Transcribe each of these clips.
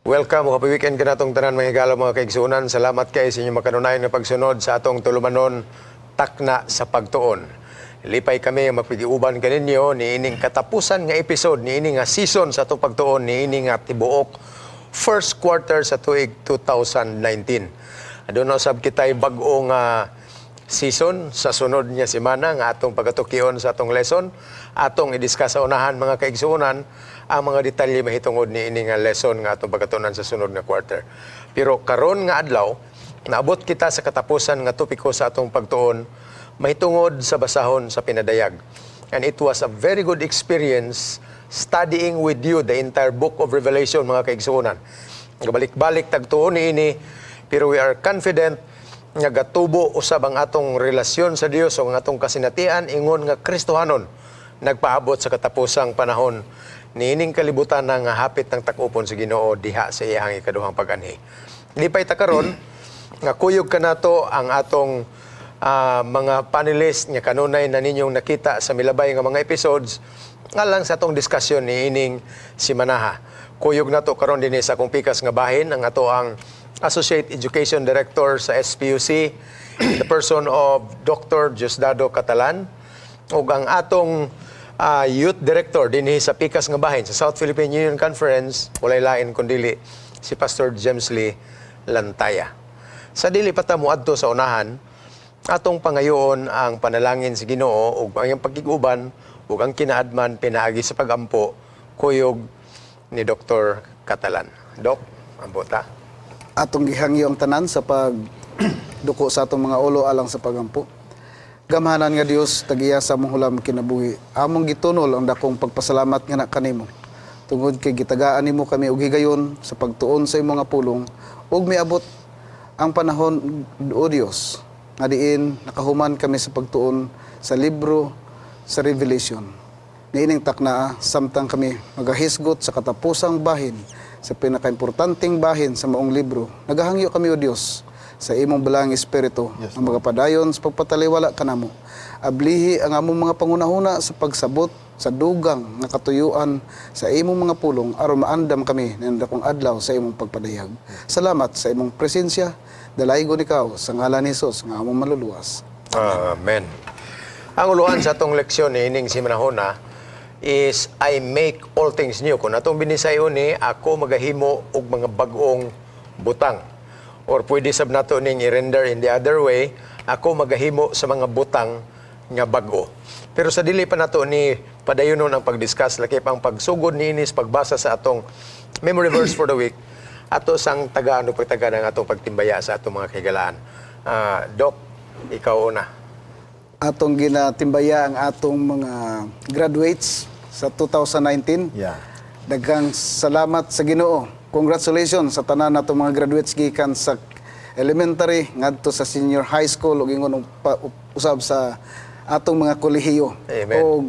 Welcome, happy weekend kanatong tanan, mga higala, mga kaigsuonan. Salamat kay sa inyong makanunayon nga pagsunod sa atong tulumanon, Takna sa Pagtuon. Lipay kami nga magpig-uban kaninyo niining katapusan nga episode niini nga season sa atong pagtuon niini nga tibuok first quarter sa tuig 2019. Aduna usab kitay bag-o nga season sa sunod nga semana nga atong pagatukion sa atong lesson. Atong i-discuss sa unahan, mga kaigsuonan, ang mga detalye mahitungod niini nga lesson nga atong pagatunan sa sunod nga quarter. Pero karon nga adlaw, naabot kita sa katapusan nga topiko sa atong pagtuon mahitungod sa basahon sa pinadayag. And it was a very good experience studying with you the entire book of Revelation, mga kaigsuonan. Balik-balik tagtuon niini, pero we are confident nga gatubo usab ang atong relasyon sa Dios o ang atong kasinatian ingon nga Kristohanon nagpaabot sa katapusang panahon niining kalibutan na nga hapit ng takupon sa Ginoo diha sa iyang ikaduhang pag-anhi. Lipay ta karon nga kuyog kanato ang atong mga panelist nga kanunay na ninyong nakita sa milabay nga mga episodes nga lang sa atong diskusyon niining simanaha. Kuyog nato karon dinhi sa akong pikas nga bahin ang ato ang Associate Education Director sa SPUC, the person of Dr. Diosdado Catalan, ug ang atong Youth Director dinhi sa pikas nga bahin sa South Philippine Union Conference, walay lain kundili si Pastor James Lee Lantaya. Sa dili pa ta moadto sa unahan, atong pangayoon ang panalangin sa Ginoo ug ang iyang pagkiguban ug ang kinaadman pinaagi sa pagampo kuyog ni Dr. Catalan. Dok, ampo ta. Atong gihangyo ang tanan sa pag duko sa atong mga ulo alang sa pagampo. Gamhanan nga Dios, tagiya sa among hulam kinabuhi. Among gitunol ang dakong pagpasalamat nga na kanimo, tungod kay gitagaan nimo kami og higayon sa pagtuon sa imong nga pulong ug miabot ang panahon, o Dios, nga diin nakahuman kami sa pagtuon sa libro sa Revelation. Niining taknaa, samtang kami magahisgot sa katapusang bahin, sa pinakaimportanteng bahin sa maong libro, nagahangyo kami, o Dios, sa imong balaang espiritu ang magapadayon sa pagpataliwala kanamo. Ablihi ang among mga pangunahuna sa pagsabot sa dugang nga katuyuan sa imong mga pulong aron maandam kami ng dakong adlaw sa imong pagpadayag. Salamat sa imong presensya. Dalaygon ikaw sa ngalan ni Jesus nga among maluluwas. Amen. Ang uluhan sa atong leksyon niining simanahona is "I make all things new." Kung atong binisayon ni "Ako magahimo og mga bag-ong butang." Or pwede sab nato ning i-render in the other way, "Ako magahimo sa mga butang nga bag-o." Pero sa dili pa nato ni padayonon ang pag-discuss, lakip ang pagsugod niini sa pagbasa sa atong memory verse for the week, ato sang tagaan o pagtaga ng atong pagtimbaya sa atong mga kahigalaan. Doc, ikaw una. Atong ginatimbaya ang atong mga graduates sa 2019. Daghang salamat sa Ginoo. Congratulations sa tanan natong mga graduates gikan sa elementary ngadto sa senior high school ug ingon usab sa atong mga kolehiyo. Amen. Og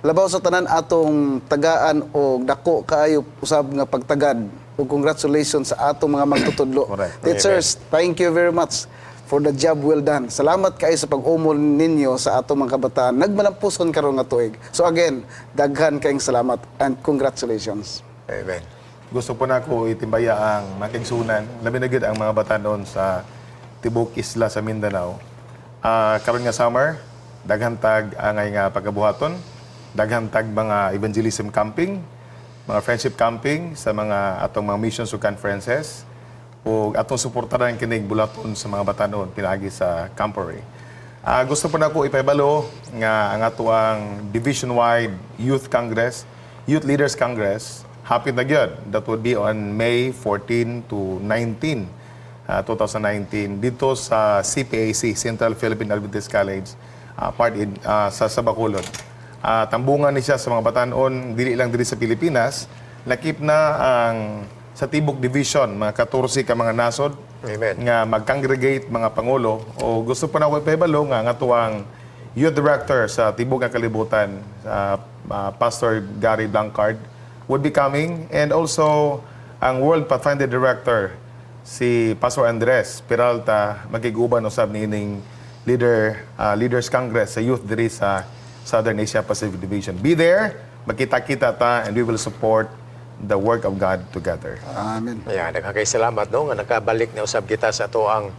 labaw sa tanan, atong tagaan og dako kaayo usab nga pagtagad ug congratulations sa atong mga magtutudlo. Teachers, thank you very much for the job well done. Salamat kaayo sa pag-umol ninyo sa atong mga kabataan. Nagmalampuson karon nga tuig. So again, daghan kayong salamat and congratulations. Amen. Gusto po nako itimbaya ang mga kaigsuonan, labi na gyud ang mga batanon sa tibok isla sa Mindanao. Karon nga summer, daghan tag angay nga pagabuhaton, daghan tag mga evangelism camping, mga friendship camping sa mga atong mga missions ug conferences ug atong suportaran kinig bulaton sa mga batanon pinaagi sa camporee. Gusto po nako ipahibalo nga ang atoang division-wide youth congress, Youth Leaders Congress, hapit na gyud. That would be on May 14 to 19, 2019 dito sa CPAC, Central Philippine Adventist College, part in sa Bacolod. Tambungan ni siya sa mga batanon dili lang diri sa Pilipinas, lakip na ang sa Tibok Division, mga 14 ka mga nasod Amen. Nga mag-congregate mga pangulo. O gusto pa na ako ipahibalo nga ang atoang youth director sa tibok nga kalibutan, Pastor Gary Blancard, would be coming and also ang World Pathfinder Director, si Pastor Andres Peralta, magkig-uban usab niining Leaders Congress sa youth diri sa Southern Asia Pacific Division. Be there, magkita-kita ta and we will support the work of God together. Amen. Yeah, daghan kay salamat, no, nga nakabalik na usab kita sa atoang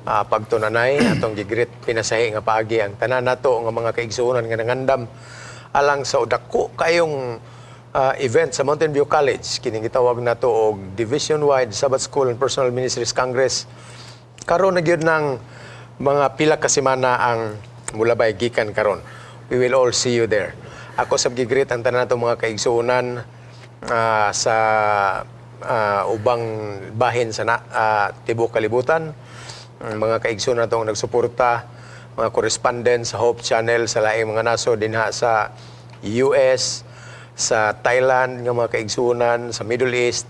pagtunanay. Atong gi-greet pinasahi nga paagi ang tanan nato nga mga kaigsuonan nga nangandam alang sa dako kayong event sa Mountain View College, kining gitawag nato og Division-wide Sabbath School and Personal Ministries Congress. Karon na gyud ng mga pila ka semana ang mulabay gikan karon. We will all see you there. Ako sab gi-greet ang tanan nato mga kaigsuonan sa ubang bahin sa tibuok kalibutan. Ang mga kaigsuonan natong nagsuporta, mga correspondent sa Hope Channel sa laing mga nasod dinha sa US, sa Thailand nga mga kaigsuonan, sa Middle East,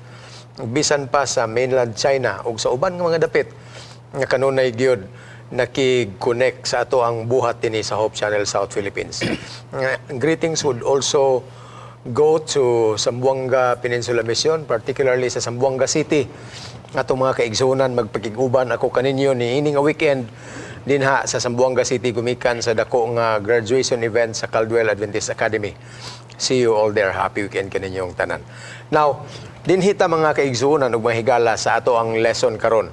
bisan pa sa mainland China ug sa uban nga mga dapit nga kanunay gyud nakig-connect sa atoang buhat dinhi sa Hope Channel South Philippines. Nga, greetings would also go to Zamboanga Peninsula Mission, particularly sa Zamboanga City. Atong mga kaigsuonan, magpakig-uban ako kaninyo ni ining nga weekend dinha sa Zamboanga City gumikan sa dako nga graduation event sa Caldwell Adventist Academy. See you all there. Happy weekend kaninyong tanan. Now, dinhi ta, mga kaigsuonan ug mga higala, sa atoang lesson karon.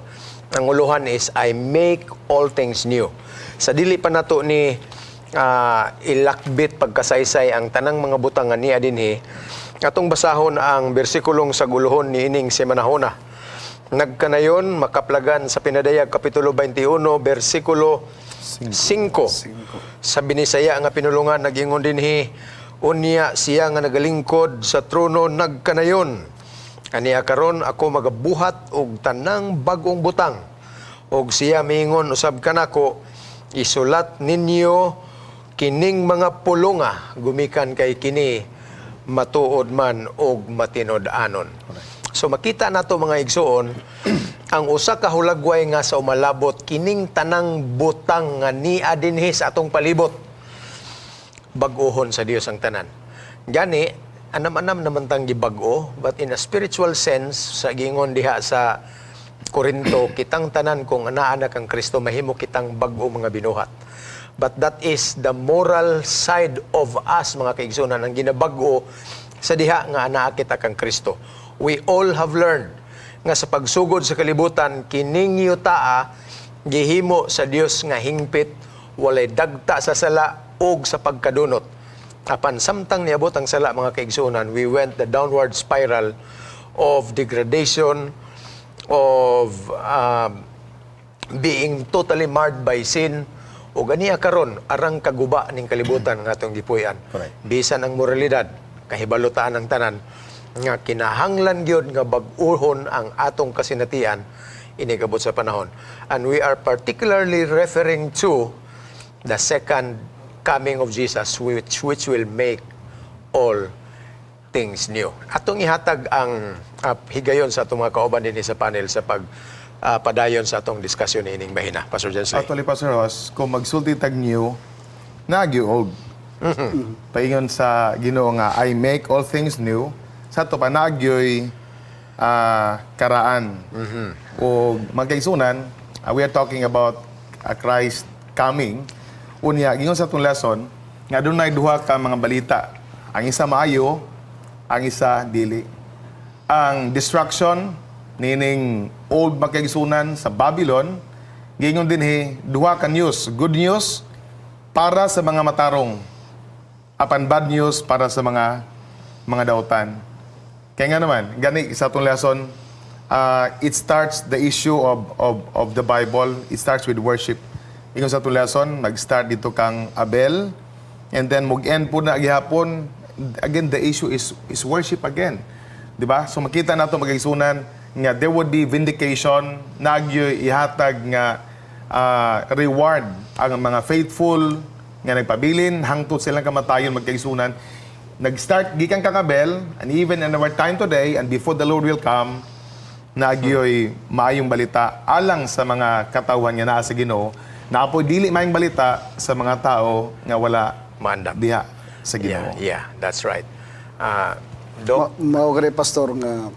Ang uluhan is "I Make All Things New." Sa dili pa nato ni ilakbit pagkasaysay ang tanang mga butang nga niya dinhi, atong basahon ang bersikulong sa guluhon ni ining semanahona. Nagkanayon makaplagan sa Pinadayag kapitulo 21 bersikulo 5. Sa Binisaya nga pinulungan, nagingon dinhi, "Unya siya nga nagalingkod sa trono nagkanayon, 'Ania karon ako magabuhat og tanang bag-ong butang.' Og siya miingon usab kanako, 'Isulat ninyo kining mga pulunga gumikan kay kini matuod man og matinud-anon.'" So makita nato, mga igsuon, ang usa ka hulagway nga sa umalabot kining tanang butang nga nia dinhi sa atong palibot, bag-ohon sa Dios ang tanan. Gani, anam-anam naman tang gibag-o, but in a spiritual sense, sa gingon diha sa Korinto, kitang tanan kung anaa na kang Kristo, mahimo kitang bag-o mga binuhat. But that is the moral side of us, mga kaigsunan, ang ginabag-o sa diha nga anaa kita kang Kristo. We all have learned nga sa pagsugod sa kalibutan, kining yutaa gihimo sa Dios nga hingpit, walay dagta sa sala ug sa pagkadunot. Apan samtang niabot ang sala, mga kaigsunan, we went the downward spiral of degradation, of being totally marred by sin, ug ania karon arang kaguba ning kalibutan nga atong gipuy-an. Bisan ang moralidad, kahibalutaan ang tanan nga kinahanglan gyud nga bag-uhon ang atong kasinatian inigabot sa panahon. And we are particularly referring to the second coming of Jesus, which will make all things new. Atong ihatag ang higayon sa atong mga kauban dinhi sa panel sa pag padayon sa atong diskusyon niining mahina. Pastor Jensley. Actually, Pastor Ross, kung magsulti tag new, nagyo old. Paingon sa Ginoo nga, "I make all things new." Sa ato pa, nagyoy karaan. O magkaigsunan, we are talking about a Christ coming. Unya, gingon sa atong lesson, nga dunay duha ka mga balita. Ang isa maayo, ang isa dili. Ang destruction nining old magkaigsunan sa Babylon, gingon dinhi duha ka news, good news para sa mga matarong apan bad news para sa mga dautan. Kaya nga naman, gani sa atong lesson, it starts the issue of the Bible, it starts with worship. Ingon sa atong lesson, nag-start dito kang Abel, and then mug-end po na gihapon, again, the issue is worship again. Di ba? So makita nato, magkaigsunan, nga there would be vindication, nagyoy ihatag nga reward ang mga faithful nga nagpabilin hangtod silang kamatayon, magkaigsunan. Nag-start gikan kang Abel and even in our time today and before the Lord will come, nagyoy maayong balita alang sa mga katawhan nga naa sa Ginoo, naapoy dili maayong balita sa mga tao nga wala Maandam. diha sa Ginoo. Yeah, that's right. Doc, Mao gani, Pastor, nga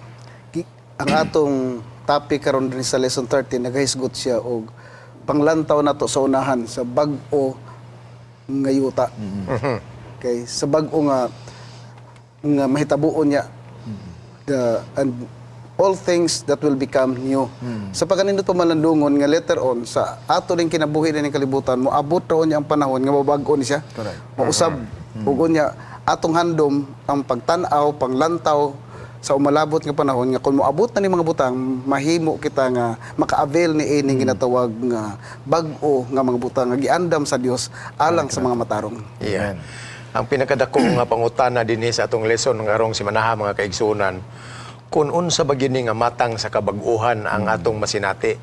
ang atong topic karon din sa lesson 13 nagahisgot siya og panglantaw nato sa unahan sa bag-o nga yuta. Okay, sa bag-o nga nga mahitabuon niya. the and all things that will become new. Sa pagkanindot pamalandungon nga later on sa ato ning kinabuhi ning kalibutan, moabot raon niya ang panahon nga mabag-o ni siya. Mausab ug unya atong handom ang pagtan-aw, panglantaw sa umalabot nga panahon nga kung moabot na ni mga butang, mahimo kita nga maka-avail ni ining ginatawag nga bag-o nga mga butang nga giandam sa Dios alang sa mga matarong. Yeah. Ang pinakadako nga pangutana dinhi sa atong lesson ngarong simanaha, mga kaigsuonan, kung unsa ba gyud ni nga matang sa kabag-uhan ang atong masinati.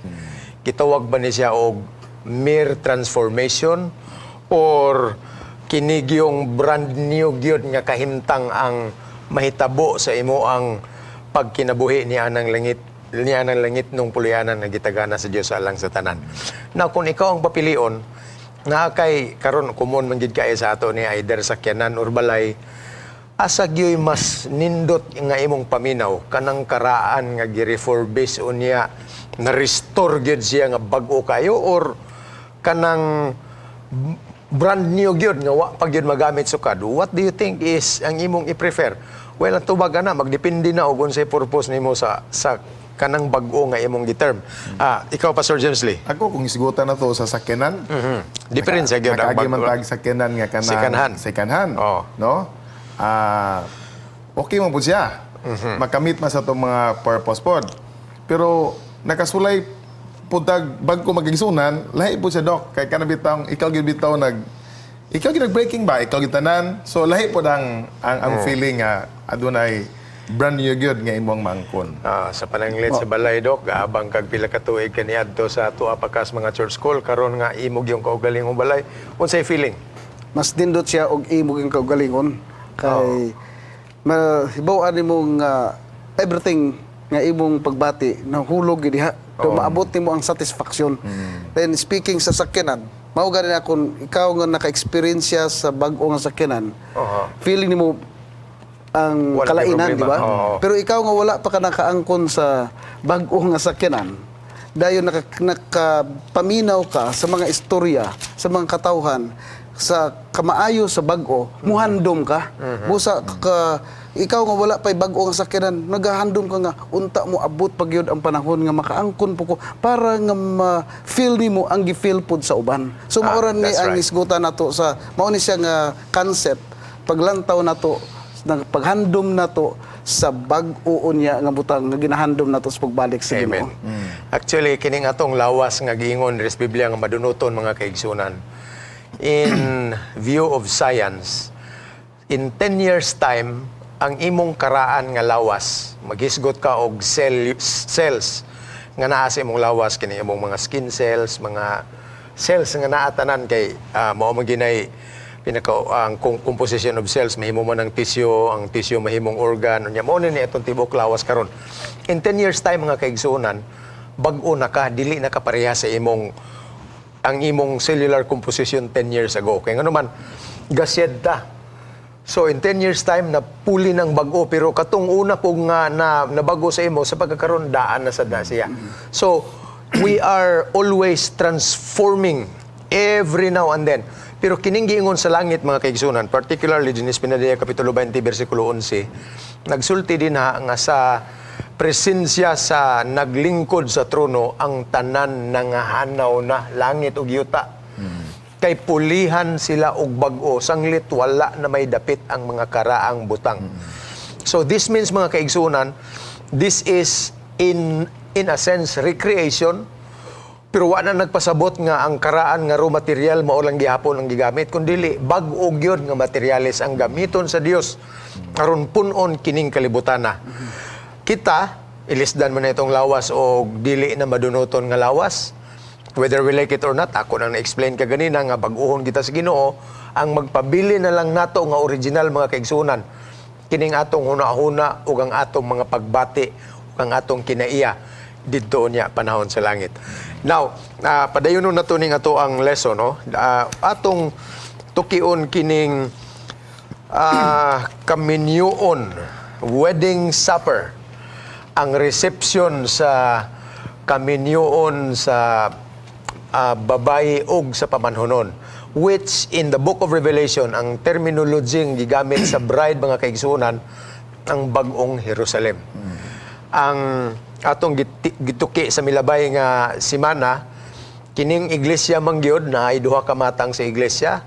Gitawag ba ni siya og mere transformation or kini gyung brand new gyud nga kahimtang ang mahitabo sa imo ang pagkinabuhi ni anang langit nung puloy-anan nga gitagana sa Dios alang sa tanan? Now, kung ikaw ang papilion, naa kay karon common man gid kay sa ato ni either sakyanan or balay, asa gyoy mas nindot nga imong paminaw, kanang karaan nga gi-refurbish unya na restore gyud siya nga bag-o kayo or kanang brand new gyud nga wa pa gyud magamit sukad? What do you think is ang imong i-prefer? Well, ang tubag ana magdepende na og unsay purpose nimo sa kanang bag-o nga imong giterm. Ikaw, Pastor James Lee. Ako, kung isgutan na to sa sakyanan, Diferensya gyud ang nakaagi man bag-o. tag sakyanan nga kanang Second hand. Second hand. Oo. No? Okay man pud siya. Makamit man sa atong mga purpose pod. Pero nakasulay pud tag bag-o, mga kaigsuonan, lahi pud siya, Dok. Kay kanang bitawng ikaw gyud bitaw nag ikaw gyud nag-braking ba, ikaw gyud tanan. So lahi pud ang feeling nga adunay brand new gyud nga imong maangkon. Sa pananglit sa balay, Dok, gaabang kag pila ka tuig kaniadto sa tuwa pa kas mga church school, karon nga imog yung kaugalingong balay, unsay feeling? Mas nindot siya og imo yung kaugalingon kay mahibaw-an nimo nga everything nga imong pagbati nahulog gid diha. So, maabot nimo ang satisfaction. Then speaking sa sakyanan, mao gani na kung ikaw nga naka-experience sa bag-o nga sakyanan, feeling nimo ang wala kalainan, problema. Di ba? Oo. Pero ikaw nga wala pa ka nakaangkon sa bag-o nga sakyanan, dayon nakapaminaw ka sa mga istorya, sa mga katawhan, sa kamaayo sa bag-o, muhandom ka. Busa ka, ikaw nga wala pa'y bag-o nga sakyanan, nagahandom ka nga unta mo abot pag yun ang panahon nga makaangkon po ko para nga ma-feel nimo ang gi-feel pod sa uban. So maoran ni that's ang right. isgutan nato sa mao ni siya nga concept paglantaw nato ng paghandom nato sa bag-o niya nga butang nga ginahandom nato sa pagbalik sa Amen. Ginoo. Actually, kining atong lawas nga giingon res Biblia nga madunuton, mga kaigsunan. In view of science, in 10 years' time, ang imong karaan nga lawas, maghisgot ka og cells nga naa sa imong lawas, kini imong mga skin cells, mga cells nga naa tanan kay mao man ginay pinaka ang composition of cells, mahimo man ang tissue, ang tissue mahimong organ, unya mao ni atong tibuok lawas karon. In 10 years' time, mga kaigsuonan, bag-o na ka, dili na ka pareha sa imong ang imong cellular composition 10 years ago. Kay ngano man, gasyed ta. So in 10 years' time na puli ng bag-o, pero katong una po nga na nabago sa imo sa pagkakaroon, daan na sa da siya. So we are always transforming every now and then. Pero kining giingon sa langit, mga kaigsunan, particularly dinis Pinadaya kapitulo 20 bersikulo 11, nagsulti din ha nga sa presensya sa naglingkod sa trono ang tanan nangahanaw na, langit ug yuta. Kay pulihan sila og bag-o sanglit wala na may dapit ang mga karaang butang. So this means, mga kaigsunan, this is in a sense recreation, pero wa na nagpasabot nga ang karaan nga raw material mao lang gihapon ang gigamit, kundi bag-o gyud nga materyales ang gamiton sa Dios aron pun-on kining kalibutana. Kita ilisdan mo na itong lawas o dili na madunuton nga lawas. Whether we like it or not, ako nang na-explain kaganina nga bag-uhon kita sa Ginoo, ang magpabili na lang nato nga original, mga kaigsunan, kining atong huna-huna ug ang atong mga pagbati ug ang atong kinaiya didto niya panahon sa langit. Now, padayon na to ning ato ang lesson, no? Atong tukion kining kaminyuon, wedding supper, ang reception sa kaminyuon sa babae og sa pamanhonon, which in the Book of Revelation, ang terminology ang gigamit sa bride, mga kaigsunan, Ang Bagong Jerusalem. Ang atong gituki sa milabay nga simana, kining iglesia mangyod na ay duha ka matang sa iglesia,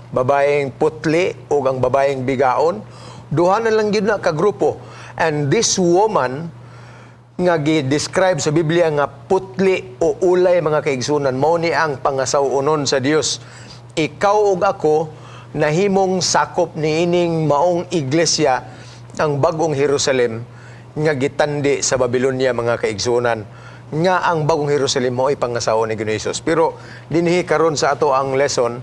babaeng putli ug ang babaeng bigaon, duha na lang gyud na ka grupo. And this woman nga gi-describe sa Biblia nga putli o ulay, mga kaigsunan, mao ni ang pangasaw-onon sa Dios. Ikaw ug ako nahimong sakop niining maong iglesia, ang Bagong Jerusalem nga gitandi sa Babylonia, mga kaigsunan, nga ang Bagong Jerusalem mao ay pangasaw ni Ginoo Hesus. Pero dinhi karon sa ato ang lesson,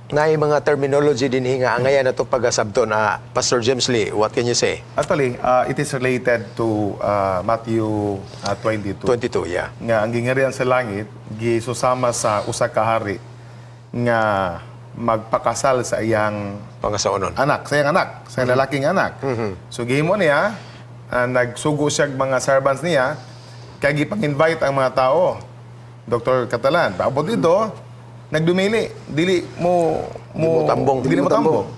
naay mga terminology dinhi nga angayan nato pagasabton. Pastor James Lee, what can you say? Actually, it is related to Matthew 22. 22, yeah. Nga ang gingharian sa langit gisusama sa usa ka hari nga magpakasal sa iyang pangasaonon. Anak, sa iyang anak, sa iyang lalaking anak. So gihimo niya, nagsugo siya og mga servants niya kay gipang-invite ang mga tao. Dr. Catalan, paabot dito, nagdumili, dili mo mo mo tambong. Dili mo tambong.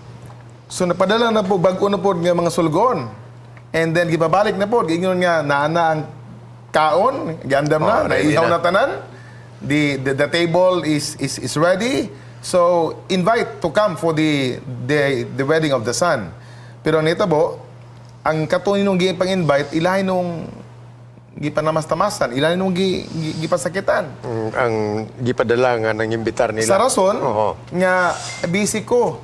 So napadala na po bag-o na po nga mga sulgon. And then gibabalik na po, giingon nga naa na ang kaon, giandam na, Oh, ready naihaw na. na tanan. The table is ready. So invite to come for the wedding of the son. Pero nitabo, ang kato nung gipang-invite, ilahin nung gipanamastamasan, ilahin nung gipasakitan. Ang gipadala nga nang imbitar nila. Sa rason nga busy ko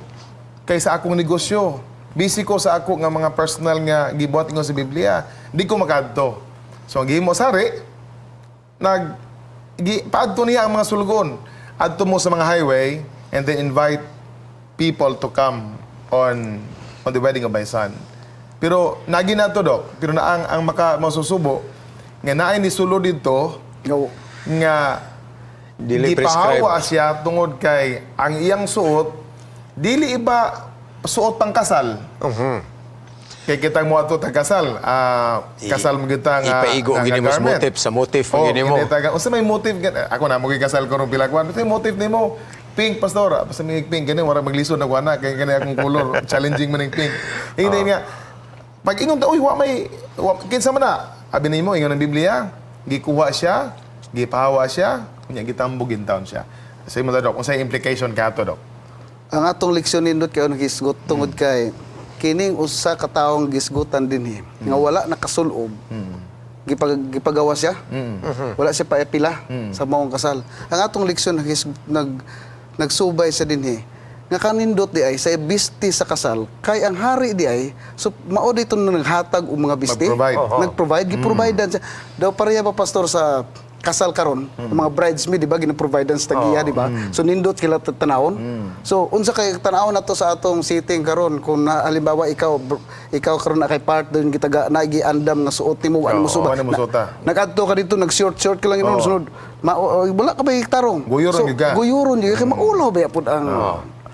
kay sa akong negosyo. Busy ko sa ako nga mga personal nga gibuhat ingon sa Biblia. Di ko makadto. So ang gihimo sa hari, nag paadto niya ang mga sulgon. Adto mo sa mga highway and then invite people to come on the wedding of my son. Pero nagi na to, dok. Pero na ang maka masusubo nga naay ni sulod didto Nga nga dili prescribe. gipahawa siya tungod kay ang iyang suot dili iba suot pang kasal. Kay kitang mo ato tag kasal, kasal mo kita nga Ipaigo nga gini mo sa garment. motif, sa motif Oh, gini mo. gini taga. Unsa may motive gani? Ako na mo kasal ko rong pila kuan. Unsa may motive nimo? Pink, pastor. Basta may pink gani wala maglisod na kuana kay gani akong color, challenging man ning pink. Ingin nga pag ingon ta, uy, wa may wa, kinsa man na? Abi nimo ingon ang Biblia, gikuha siya, gipahawa siya, unya gitambog in town siya. Sa imo, dok, unsay implication ka ato, dok? Ang atong leksyon nindot kayo naghisgot tungod kay kining usa ka taong gisgutan dinhi nga wala nakasulob. Gipagawa siya. Wala siya paepila sa maong kasal. Ang atong leksyon nagsubay sa dinhi nga kanindot di ay sa bisti sa kasal kay ang hari di ay, so mao dito na naghatag og mga bisti. Mag-provide. Nag-provide, gi-providean siya. Daw pareha pa, pastor, sa kasal karon, ang mga bridesmaid, di ba, gina-providean sa tagiya, di ba? So nindot sila tanawon. So unsa kay tanawon nato sa atong sitting karon kung na, halimbawa ikaw karon na kay part doon kita na giandam nga suot nimo, ano mo suba. Ano mo suota. Nagadto ka dito, nag short short ka lang inon sunod. Wala ka ba tarong? Guyuron So, gyud ka. Guyuron gyud kay maulaw ba pud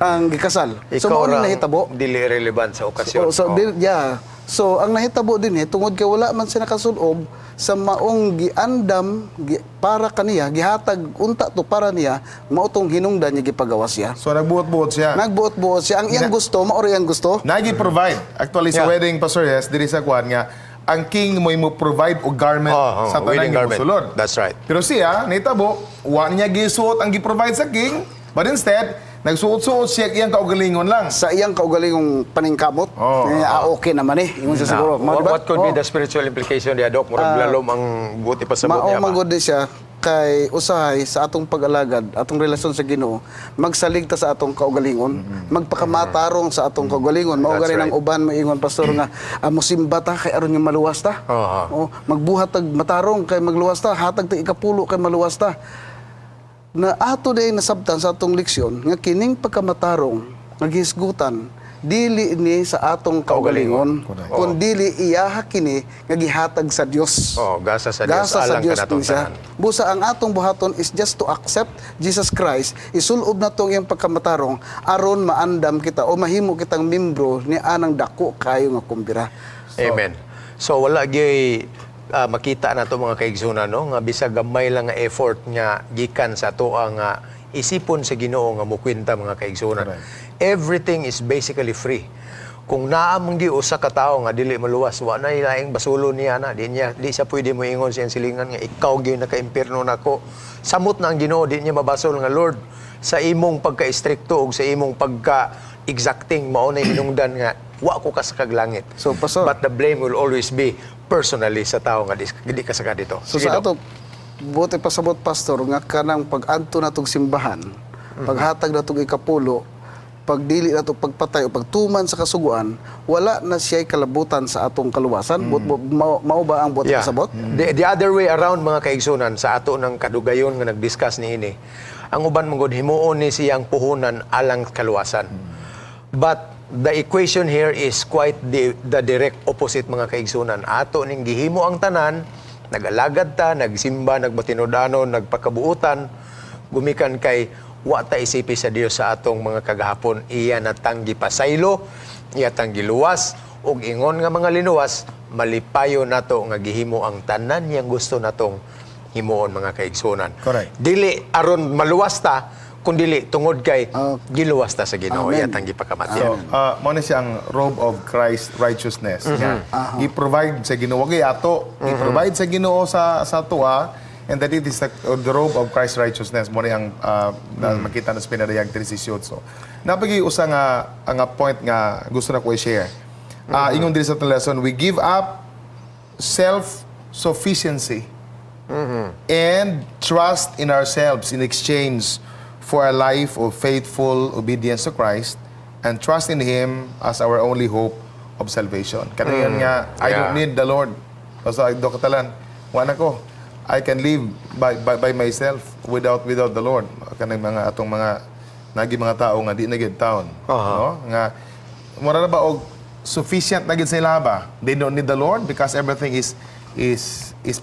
ang gikasal. So Ikaw mao ni rang nahitabo. dili relevant sa okasyon. So, yeah. So ang nahitabo din eh, tungod kay wala man siya nakasulob sa maong giandam para kaniya, gihatag unta to para niya, mao tong hinungdan niya gipagawas siya. So nagbuot-buot siya. Nagbuot-buot siya. Ang iyang gusto, mao rin ang gusto. Nagi-provide. Actually sa wedding, Pastor, yes, diri sa kuan nga ang king mo provide og garment Oh, sa tanan wedding nga garment. mosulod. That's right. Pero siya, nitabo, wa niya gisuot ang gi-provide sa king, but instead, nagsuot-suot siya iyang kaugalingon lang. Sa iyang kaugalingong paningkamot, eh, okay naman eh. Ingon siya siguro. Mao, di ba? What could be Oh. the spiritual implication diya, Dok? Murag lalom ang buti pa sa Mao niya ba? man gud ni siya kay usahay sa atong pag-alagad, atong relasyon sa Ginoo, magsalig ta sa atong kaugalingon, magpakamatarong sa atong kaugalingon. Mao That's gani right. ang uban maingon, pastor, nga mosimba ta kay aron nga maluwas ta. Oo. O, magbuhat tag matarong kay magluwas ta, hatag tag ikapulo kay maluwas ta. Na ato day nasabtan sa atong leksyon nga kining pagkamatarong nga gihisgutan dili ni sa atong kaugalingon, kun dili iyaha kini nga gihatag sa Dios. Oh, gasa sa Dios, Gasa sa alang Dios kanatong ni siya. tanan. Busa ang atong buhaton is just to accept Jesus Christ, isulob na tong iyang pagkamatarong aron maandam kita o mahimo kitang membro ni anang dako kayo nga kumbira. Amen. So wala gyud makita na to, mga kaigsunan, no, nga bisag gamay lang nga effort nga gikan sa atoa nga isipon sa Ginoo nga mukwenta, mga kaigsunan. Everything is basically free. Kung naa man gyud usa ka tawo nga dili maluwas, wa na laing basulo niya na, di niya di siya pwede moingon sa iyang silingan nga ikaw gyud naka-impierno nako. Samot na ang Ginoo, di niya mabasol nga, "Lord, sa imong pagka-istrikto ug sa imong pagka exacting, mao na hinungdan nga wa ko kasakag langit." So, Pastor, But the blame will always be personally sa tao nga di kasaka dito. So Sige, sa Dok. ato, buot pasabot, Pastor, nga kanang pag-adto natong simbahan, paghatag natong ikapulo, pagdili nato pagpatay o pagtuman sa kasuguan, wala na siya'y kalabutan sa atong kaluwasan. Mao ba ang buot pasabot? The other way around, mga kaigsunan, sa ato ng kadugayon nga nag-discuss ni ini. Ang uban man gud, himuon ni siyang puhunan alang kaluwasan. But the equation here is quite the direct opposite, mga kaigsunan. Ato ning gihimo ang tanan, nag-alagad ta, nagsimba, nagmatinud-anon, nagpakabuutan, gumikan kay wa ta isipi sa Dios sa atong mga kagahapon, iya natang gipasaylo, iya tang giluwas, ug ingon nga mga linuwas, malipayo nato nga gihimo ang tanan niyang gusto natong himuon, mga kaigsunan. Correct. Dili aron maluwas ta, kundili tungod kay giluwas ta sa Ginoo, Amen. iya tang gipakamatyan. So, mao na siya ang robe of Christ righteousness. Nga i-provide sa Ginoo kay ato, i-provide sa Ginoo sa atoa, and that it is the robe of Christ righteousness mo ni ang na makita na sa Pinadayag 3:18. Naa pa gyuy usa nga ang point nga gusto na ko i-share. Ingon diri sa atong lesson, we give up self-sufficiency and trust in ourselves in exchange for a life of faithful obedience to Christ and trust in Him as our only hope of salvation. Kanayan nga, I don't need the Lord. Basta do katalan, wala ko. I can live by myself without the Lord. Kanang mga atong mga nagi mga tao nga di na gyud taon. No? Nga mura na ba og sufficient na gyud sa ila ba? They don't need the Lord because everything is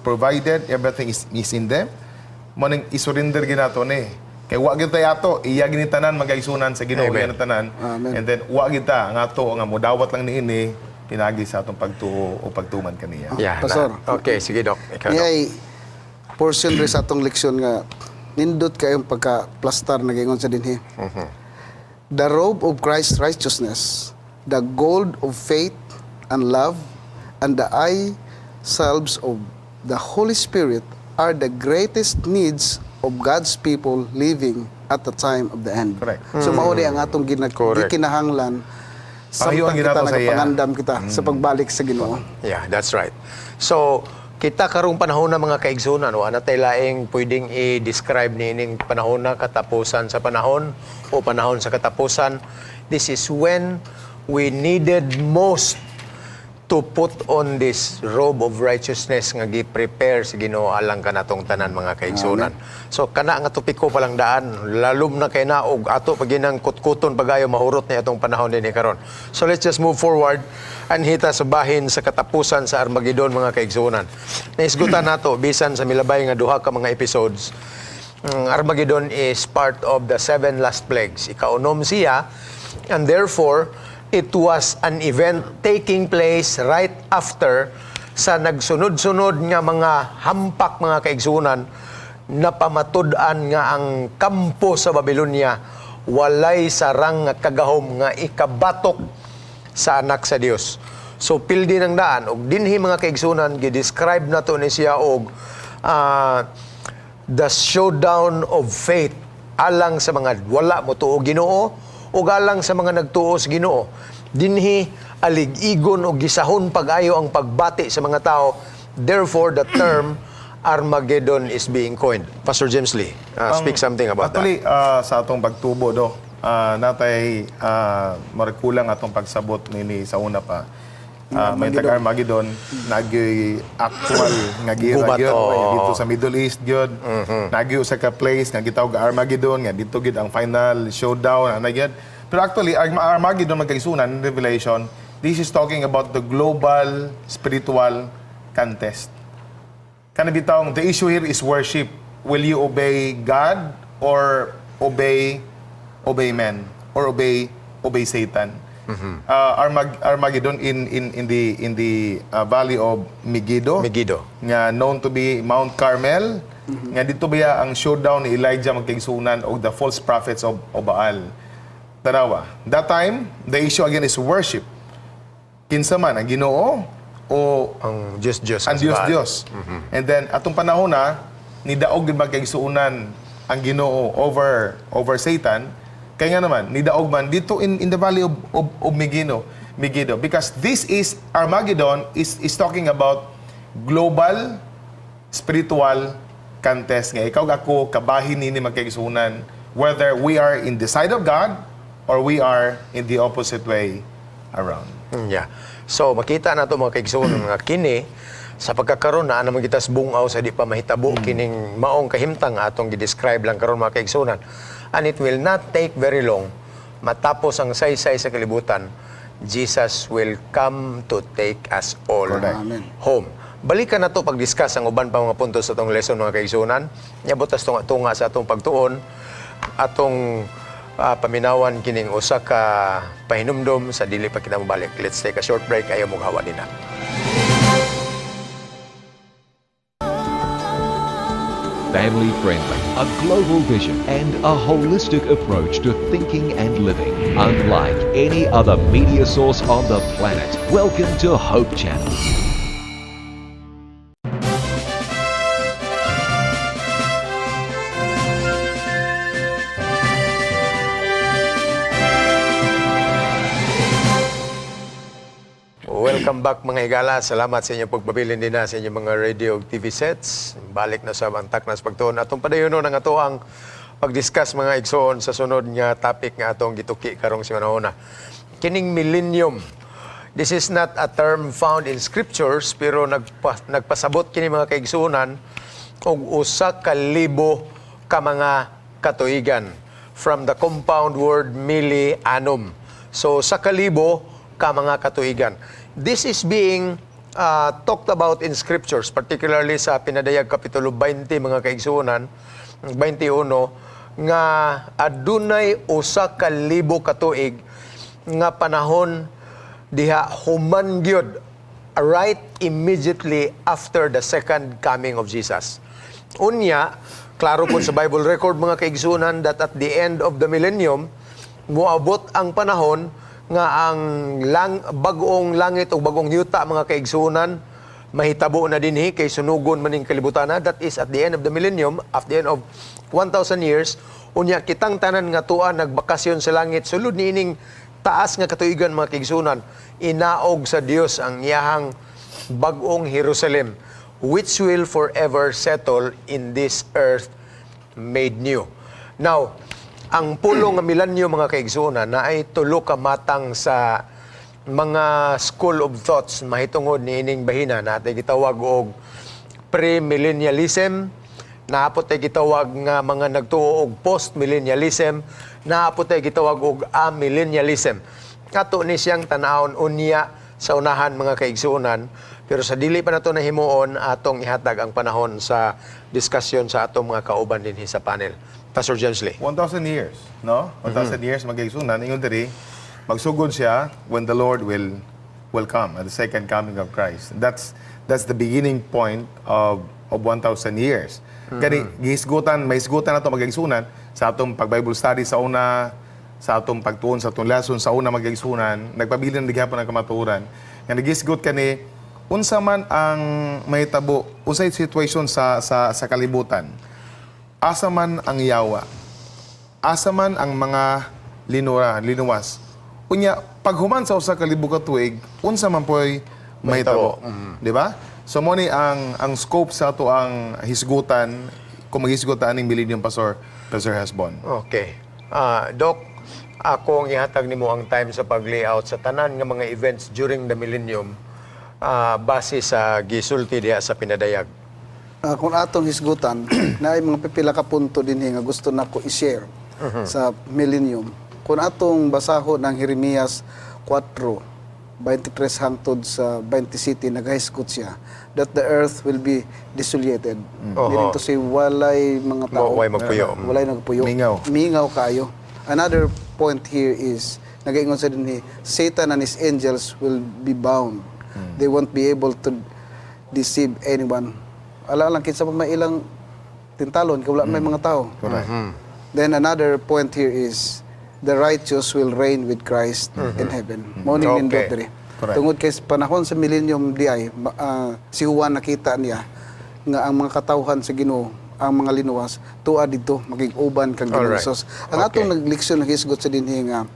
provided, everything is in them. Mao ning isurrender ginato ni. Kay wa gyud tay ato, iya gini tanan, magaigsunan sa Ginoo Amen. iya na tanan. Amen. And then wa gyud ta nga ato nga modawat lang niini pinagi sa atong pagtuo o pagtuman kaniya. Yeah, Pastor. Okay, sige, Dok. Ikaw, Dok. Ay portion rin sa atong leksyon nga nindot kayong pagka-plastar nagingon sa dinhi. The robe of Christ's righteousness, the gold of faith and love, and the eye salves of the Holy Spirit are the greatest needs of God's people living at the time of the end. Correct. So mao ni ang atong gikinahanglan Pangayuan samtang kita ginato sa iya. nagapangandam kita sa pagbalik sa Ginoo. Yeah, that's right. So, kita karong panahon na, mga kaigsunan, wa na tay laing pwedeng i-describe ni ining panahon na katapusan sa panahon o panahon sa katapusan. This is when we needed most to put on this robe of righteousness nga gi-prepare sa Ginoo alang kanatong tanan, mga kaigsunan. So kana nga topiko pa lang daan, lalom na kay na og ato pa ginang kutkuton pagayo mahurot ni atong panahon dinhi karon. So let's just move forward and hita sa bahin sa katapusan sa Armageddon, mga kaigsunan. Naisgutan nato bisan sa milabay nga duha ka mga episodes. Ang Armageddon is part of the seven last plagues. Ikaunom siya, and therefore it was an event taking place right after sa nagsunod-sunod nga mga hampak, mga kaigsunan, na pamatud-an nga ang kampo sa Babylonia walay sarang nga kagahom nga ikabatok sa anak sa Dios. So pildi ng daan og dinhi, mga kaigsunan, gi-describe nato ni siya og the showdown of faith alang sa mga wala mo tuo Ginoo ug alang sa mga nagtuo sa Ginoo. Dinhi alig-igon og gisahon pag-ayo ang pagbati sa mga tao. Therefore the term Armageddon is being coined. Pastor James Lee, speak something about that. Actually, sa atong pagtubo do, natay marikulang atong pagsabot nini sa una pa. May tag Armageddon, nagyoy actual nga gira Gubat, gyud oo. Dito sa Middle East gyud. Nagyoy usa ka place nga gitawag Armageddon nga dito gyud ang final showdown ana gyud. Pero actually Armageddon, magkaigsunan, in Revelation, this is talking about the global spiritual contest. Kana bitawng the issue here is worship. Will you obey God or obey men or obey Satan? Armageddon in the valley of Megiddo. Megiddo. Nga known to be Mount Carmel. Nga dito baya ang showdown ni Elijah, magkaigsunan, og the false prophets of Baal. Tanawa. That time, the issue again is worship. Kinsa man ang Ginoo o Ang Diyos Diyos. Ang Dios Dios. And then atong panahon na nidaog gid magkaigsuonan ang Ginoo over over Satan, kay nga naman nidaog man dito in the valley of Megiddo, because this is Armageddon is talking about global spiritual contest nga ikaw ug ako kabahin nini magkaigsuonan, whether we are in the side of God or we are in the opposite way around. Yeah. So makita na to, mga kaigsuonan, nga kini sa pagkakaroon na naman kita sa bungaw sa di pa mahitabo kining maong kahimtang atong gi-describe lang karon, mga kaigsuonan. And it will not take very long matapos ang saysay sa kalibutan, Jesus will come to take us all Correct. Amen. home. Balikan na to pag-discuss ang uban pa mga punto sa atong lesson, mga kaigsuonan. Niabot tas tunga-tunga sa atong pagtuon, atong paminawan kining usa ka pahinumdom sa dili pa kita mobalik. Let's take a short break. Ayaw mong hawa din na. Family friendly, a global vision, and a holistic approach to thinking and living. Unlike any other media source on the planet. Welcome to Hope Channel. Welcome back, mga higala. Salamat sa inyong pagpabilin din na sa inyong mga radio ug TV sets. Balik na sa ang Taknas Pagtuon. Atong padayonon ang ato ang pag-discuss, mga igsoon, sa sunod nga topic nga atong gituki karong simanahona. Kining millennium. This is not a term found in scriptures, pero nagpasabot kini, mga kaigsuonan, og 1,000 ka mga katuigan from the compound word milli annum. So 1,000 ka mga katuigan. This is being talked about in scriptures, particularly sa Pinadayag Kapitulo 20, mga kaigsuonan, 21, nga adunay 1,000 katuig nga panahon diha human gyud right immediately after the second coming of Jesus. Unya, klaro po sa Bible record, mga kaigsunan, that at the end of the millennium, muabot ang panahon nga ang bag-ong langit o bag-ong yuta, mga kaigsunan, mahitabo na dinhi kay sunugon man ning kalibutan na. That is at the end of the millennium, at the end of 1,000 years. Unya kitang tanan nga tuwa nagbakasyon sa langit sulod niining taas nga katuigan, mga kaigsunan, inaog sa Dios ang iyahang bag-ong Jerusalem, which will forever settle in this earth made new. Now, ang pulong nga milenyo, mga kaigsuonan, na ay tulo ka matang sa mga school of thoughts mahitungod niining bahina na atay gitawag og premillennialism, naa pod tay gitawag nga mga nagtuo og postmillennialism, naa pod tay gitawag og amillennialism. Ato ni siyang tan-awon unya sa unahan, mga kaigsuonan, pero sa dili pa nato nahimuon, atong ihatag ang panahon sa diskusyon sa atong mga kauban dinhi sa panel. Pastor James Lee. 1,000 years, no? 1,000 years magigsunan, ingon diri, magsugod siya when the Lord will come at the second coming of Christ. That's the beginning point of 1,000 years. Kani gihisgutan, may hisgutan nato, magigsunan, sa atong pag Bible study sa una, sa atong pagtuon sa atong lesson sa una, magigsunan, nagpabilin na gihapon ang kamatuoran. Nga nagisgot kani unsa man ang mahitabo, unsay situation sa kalibutan, asa man ang yawa, asa man ang mga linura, linuwas? Unya, paghuman sa 1,000 ka tuig, unsa man po'y mahitabo? Di ba? So mo ni ang scope sa ato ang hisgutan kung maghisgot aning millennium, Pastor Hesbon. Okay. Doc, ako ang ihatag nimo ang time sa pag-layout sa tanan nga mga events during the millennium base sa gisulti diha sa Pinadayag. Kung atong hisgutan, na ay mga pipila ka punto dinhi nga gusto nako i-share sa millennium. Kung atong basahon ang Jeremias 4, 23 hangtod sa 27, nagahisgot siya that the earth will be desolated. Meaning to say, walay mga tao. Walay magpuyo. Walay nagpuyo. Mingaw. Mingaw kayo. Another point here is, nagaingon sa dinhi, Satan and his angels will be bound. They won't be able to deceive anyone. Ala lang kinsa pa may ilang tintalon kay wala may mga tao. Correct. Then another point here is the righteous will reign with Christ in heaven. Mao ning nindot diri. Correct. Tungod kay sa panahon sa millennium di ay si Juan nakita niya nga ang mga katawhan sa Ginoo, ang mga linuwas, tuwa didto makig-uban kang Ginoo Jesus. Ang atong nagleksyon, naghisgot sa dinhi nga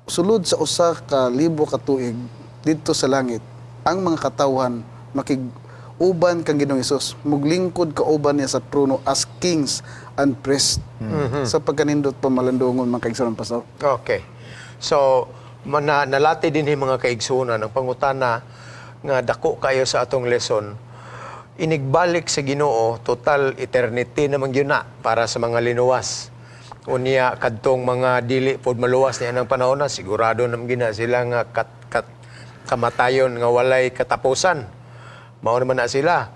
sulod sa 1,000 ka tuig didto sa langit, ang mga katawhan makig uban kang Ginoong Hesus, muglingkod kauban niya sa trono as kings and priests sa pagkanindot pamalandungon, mga kaigsuonan, Pastor. Okay. So, nalati din yung mga kaigsunan ang pangutana nga dako kayo sa atong lesson. Inigbalik sa Ginoo, total eternity naman gyud na para sa mga linuwas. Unya kadtong mga dili pod maluwas niya ng panahon na sigurado naman gina sila nga kat, kat, kamatayon nga walay katapusan. Mao naman na sila.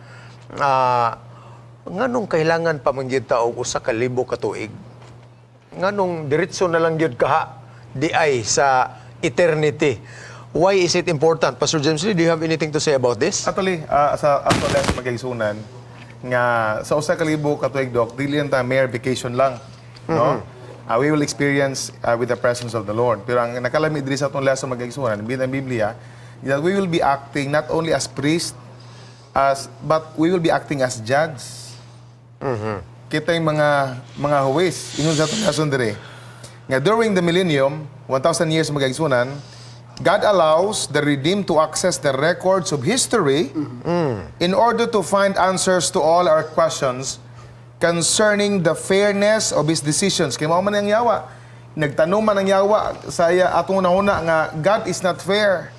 Nganong kailangan pa man gyud ta og 1,000 ka tuig? Nganong diretso na lang gyud kaha di ay sa eternity? Why is it important? Pastor James Lee, do you have anything to say about this? Actually, sa ato lesson, mga kaigsunan, nga sa 1,000 ka tuig, Dok, dili lang ta mere vacation lang, no? We will experience with the presence of the Lord. Pero ang nakalami diri sa atong lesson, mga kaigsunan, bilang Biblia, that we will be acting not only as priest as but we will be acting as judge. Kita yung mga huwes ingon sa atong lesson diri nga during the millennium, 1,000 years, mga kaigsunan, God allows the redeemed to access the records of history in order to find answers to all our questions concerning the fairness of His decisions. Kay mao man ang yawa. Nagtanong man ang yawa sa iya atong hunahuna nga God is not fair.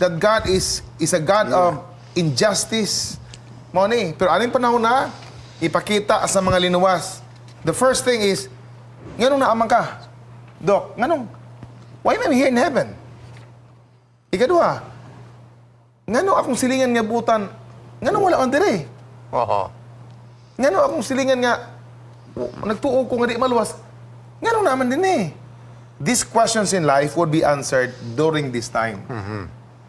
That God is a God of injustice. Mao ni. Pero aning panahon na ipakita sa mga linuwas. The first thing is, nganong naa man ka? Dok, nganong why am I here in heaven? Ikaduha, ngano akong silingan nga butan, ngano wala man dire? Ngano akong silingan nga nagtuo ko nga di maluwas, ngano naa man dinhi? These questions in life would be answered during this time.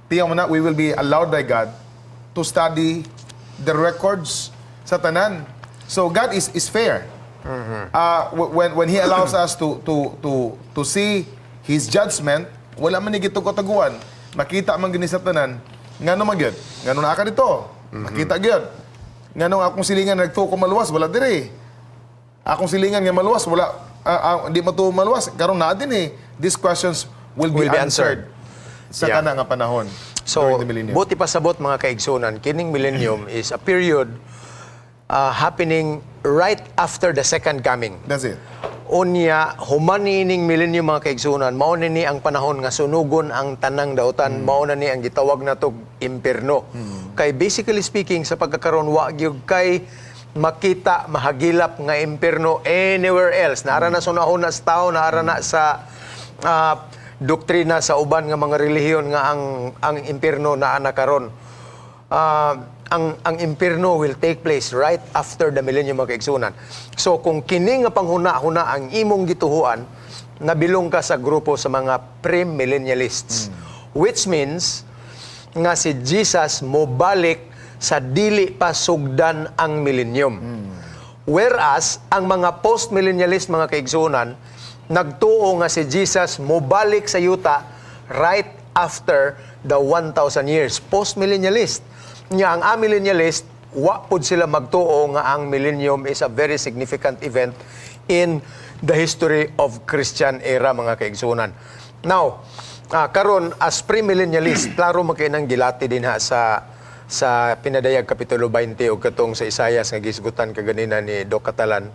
Tiyan mo na, we will be allowed by God to study the records sa tanan. So God is fair. When He allows us to see His judgment, wala man ni gitug-taguan. Makita man gini sa tanan, ngano man gyud? Ngano naa ka didto? Makita gyud. Ngano akong silingan nagtuo ko maluwas, wala diri. Akong silingan nga maluwas, wala di matuo maluwas, karon naa dinhi. These questions will be Will be answered. answered sa kana nga panahon So, during the millennium. Buot ipasabot, mga kaigsunan, kining millennium is a period happening right after the second coming. That's it. Unya, human niining millennium, mga kaigsunan, mao ni ni ang panahon nga sunugon ang tanang dautan, mao na ni ang gitawag nato impierno. Kay basically speaking, sa pagkakaron wa gyud kay makita, mahagilap nga impierno anywhere else. Naara na sa hunahuna sa tao, naara na sa doktrina sa uban nga mga relihiyon nga ang impierno naa na karon. Ang impierno will take place right after the millennium, mga kaigsunan. So kung kini nga panghuna-huna ang imong gituhuan, nabilong ka sa grupo sa mga premillennialists. Which means nga si Jesus mobalik sa dili pa sugdan ang millennium. Whereas ang mga postmillennialist, mga kaigsunan, nagtuo nga si Jesus mobalik sa yuta right after the 1,000 years. Postmillennialist. Nya ang amillennialist, wa pud sila magtuo nga ang millennium is a very significant event in the history of Christian era, mga kaigsunan. Now, karon as premillennialist, klaro man kay nang gilati din ha sa Pinadayag Kapitulo 20 o katong sa Isayas nga gisgutan kaganina ni Doc Catalan.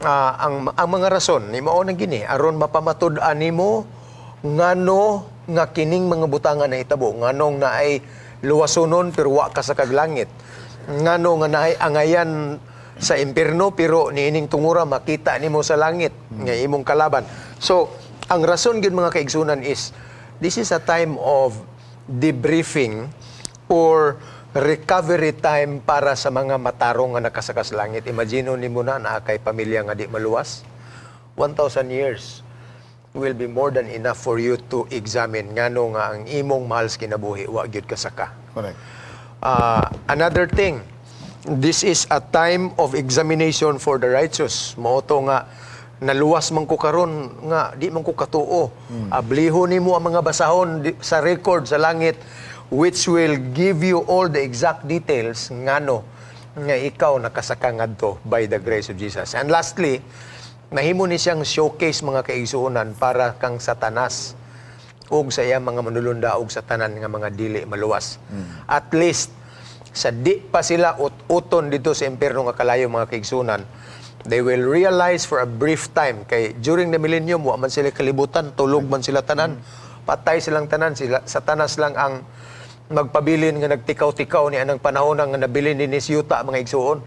Ang mga rason ni mao nang gini aron mapamatud-an nimo ngano nga kining mga butangan nahitabo, nganong naay luwasonon pero wa ka sa kaglangit, ngano nga naay angayan sa impierno pero niining tungura makita nimo sa langit nga imong kalaban. So ang rason gyud, mga kaigsunan, is this is a time of debriefing or recovery time para sa mga matarong nga nakasakas langit. Imagine nimo na naa kay pamilya nga di maluwas. 1,000 years will be more than enough for you to examine ngano nga ang imong mahal sa kinabuhi wa gyud kasaka. Correct. Another thing, this is a time of examination for the righteous. Mao to nga Naluwas man ko karon nga di man ko katuo. Abliho nimo ang mga basahon sa record sa langit, which will give you all the exact details ngano nga ikaw nakasaka ngadto by the grace of Jesus. And lastly, nahimo ni siyang showcase, mga kaigsuonan, para kang Satanas ug sa iyang mga manulunda ug sa tanan nga mga dili maluwas. At least sa di pa sila ut-uton dito sa impierno nga kalayo, mga kaigsuonan, they will realize for a brief time kay during the millennium wa man sila kalibutan, tulog man sila tanan. Patay silang tanan, sila Satanas lang ang magpabilin nga nagtikaw-tikaw ni anang panahon nga nabilin ni yuta, mga igsuon.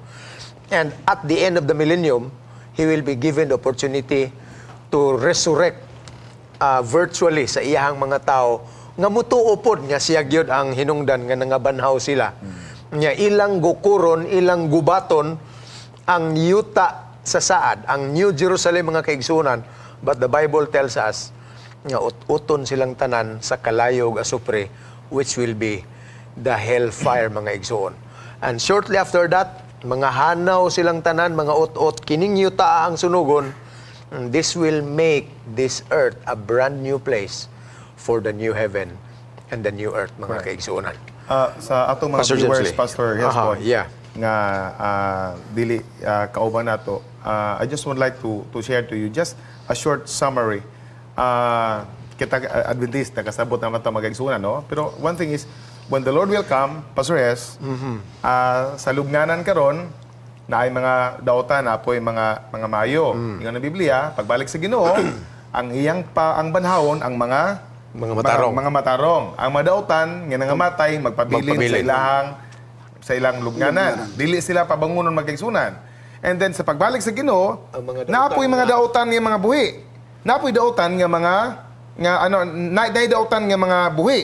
And at the end of the millennium, he will be given the opportunity to resurrect virtually sa iyahang mga tao nga mutuo pod nga siya gyud ang hinungdan nga nangabanhaw sila. Nya ilang gukuron, ilang gubaton ang yuta sa saad, ang New Jerusalem, mga kaigsunan. But the Bible tells us nga ut-uton silang tanan sa kalayo ug asupre, which will be the hellfire, mga igsuon. And shortly after that, mga hanaw silang tanan, mga ut-ut, kining yuta ang sunugon. This will make this earth a brand new place for the new heaven and the new earth, mga kaigsuonan. Sa atong mga Pastor viewers, James Lee. Pastor Hesbon, nga dili kauban nato, I just would like to share to you just a short summary. Kita Adventist, nakasabot naman ito magaigsunan, no? Pero one thing is, when the Lord will come, Pastor Hes, sa lugnanan karon na ay mga dautan na po'y mga mayo. Ingon ng Biblia, pagbalik sa Ginoo, ang iyang pa ang banhawon ang mga Mga matarong. Mga matarong. Ang madautan nga nangamatay magpabilin sa Magpabilin. Ilahang sa ilang lugnanan. Dili sila pabangunon, magkaigsunan. And then sa pagbalik sa Ginoo, Ang mga dautan naapoy mga dautan nga mga buhi. Naapoy dautan nga mga nga ano na, naay dautan nga mga buhi.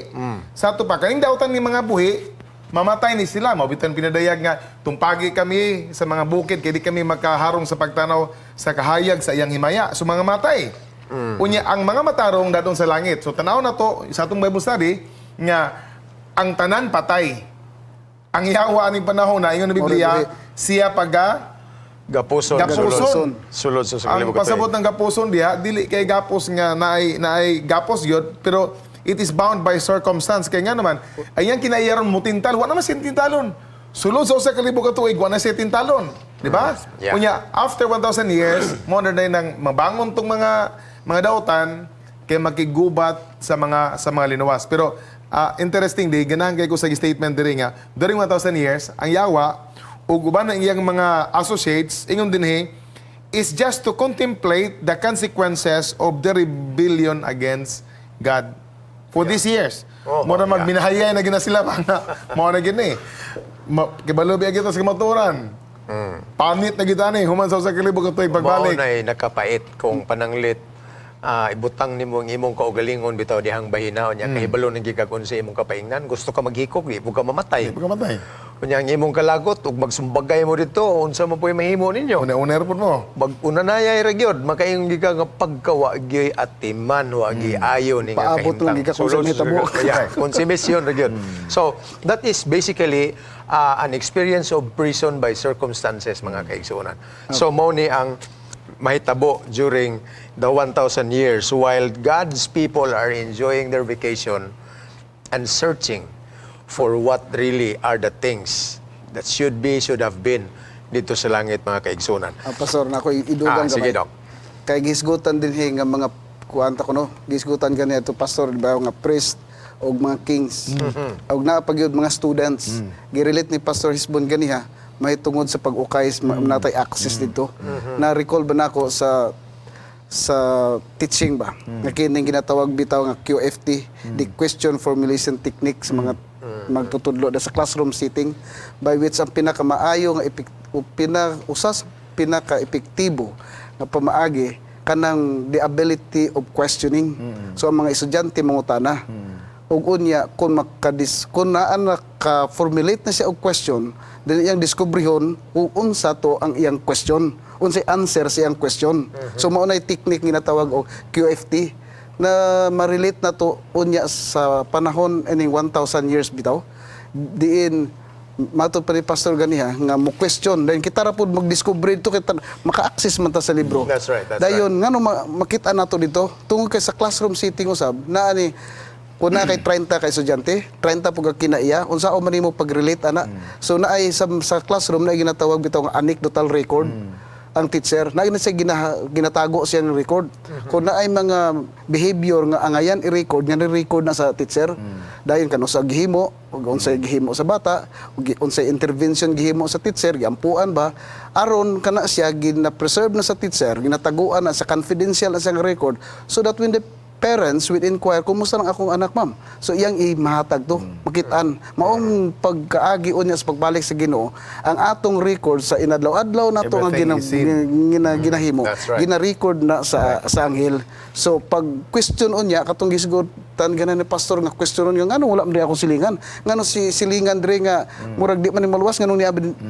Sa ato pa kaning dautan nga mga buhi, mamatay ni sila. Mao bitan pinadayag nga tumpagi kami sa mga bukid kay di kami makaharong sa pagtanaw sa kahayag sa iyang himaya. So mga matay. Unya ang mga matarong dadon sa langit. So tanaw na to sa atong Bible study nga ang tanan patay. Ang yawa aning panahon na ingon ng Biblia, Ori, siya paga Gapuson. Gapuson. Sulod sa Ang kalibutan. pasabot ng gapuson diha, dili kay gapos nga naay naay gapos gyud, pero it is bound by circumstance kay nga naman ayan kinaiyaron mo tintal, wa naman siya tintalon. Sulod sa 1,000 ka tuig, wa na siya tintalon, di ba? Yeah. Unya after 1,000 years mo na nang mabangon tong mga dautan kay makigubat sa mga linuwas. Pero interesting di ganahan kay ko sa statement diri nga during 1,000 years ang yawa ug uban ang iyang mga associates, ingon dinhi, is just to contemplate the consequences of the rebellion against God for these years. Mo na magminahayay na gina sila pa nga. Mao na gini. Kibalo biya kita sa kamaturan. Panit na kita ni human sa 1,000 ka tuig Mao pagbalik. na'y nakapait kung pananglit ibutang nimo ang imong kaugalingon bitaw dihang bahina, unya kahibalo nang gikag unsa imong kapaingnan, gusto ka maghikog, di ka mamatay. Di pa ka matay. Unya ang imong kalagot ug magsumbagay mo dito, unsa man po'y mahimo ninyo? Una-una ra pud mo. Bag unanayay ra gyud, makaingon gyud ka nga pagkawa gyoy atiman, wa gyud ayo ni nga Paabot lang kahimtang. gyud ka kung sa mahitabo. Yeah, konsumisyon ra gyud. So, that is basically an experience of prison by circumstances, mga kaigsuonan. So, mao ni ang mahitabo during the 1,000 years while God's people are enjoying their vacation and searching for what really are the things that should be, should have been dito sa langit, mga kaigsunan. Ah, Pastor, na ako idugang Ah, sige, gamay. Doc. Kay gisgutan din nga mga kuanta ko no, gisgutan gani ato, Pastor, di ba, nga priest og mga kings. Og naa pa gyud mga students. Girelate ni Pastor Hisbon ganiha mahitungod sa pag-ukay natay access dito. Na recall ba nako sa teaching ba? Nga kining ginatawag bitaw nga QFT, the question formulation technique sa mga magtutudlo na sa classroom setting, by which ang pinakamaayo nga o pina usa sa pinaka-epektibo nga pamaagi kanang the ability of questioning. So ang mga estudyante mangutana. Ug unya kung makadis kung naa naka-formulate na siya og question, then iyang diskubrihon kung unsa to ang iyang question, unsay answer sa iyang question. So mao nay technique ginatawag og QFT na ma-relate na to unya sa panahon ining 1,000 years bitaw diin. Matod pa ni Pastor ganiha nga mo question then kita ra pud mag-discover dito, kita maka-access man ta sa libro. That's right, that's Dayon ngano makita nato dito tungod kay sa classroom setting usab naa ni kung naa kay 30 ka estudyante, 30 pud ka kinaiya, unsa man nimo pag-relate ana. So naay sa classroom na ginatawag bitaw nga anecdotal record ang teacher na siya ginatago siyang record. Kung naay mga behavior nga angayan i-record, nga ni-record na sa teacher. Dayon kano sa gihimo, ug unsay gihimo sa bata, ug unsay intervention gihimo sa teacher, giampuan ba, aron kana siya gina-preserve na sa teacher, ginataguan na sa confidential na siyang record so that when the parents will inquire, "Kumusta lang akong anak, ma'am?" So iyang imahatag to, makitaan. Maong pagkaagi unya sa pagbalik sa Ginoo, ang atong record sa inadlaw-adlaw nato nga Everything is seen. Ginahimo, That's right. gina-record na sa anghel. So pag question unya katong gisgutan ganan ni pastor nga question unya, ngano wala man diri ako silingan? Ngano si silingan diri nga murag di man ni maluwas, nganong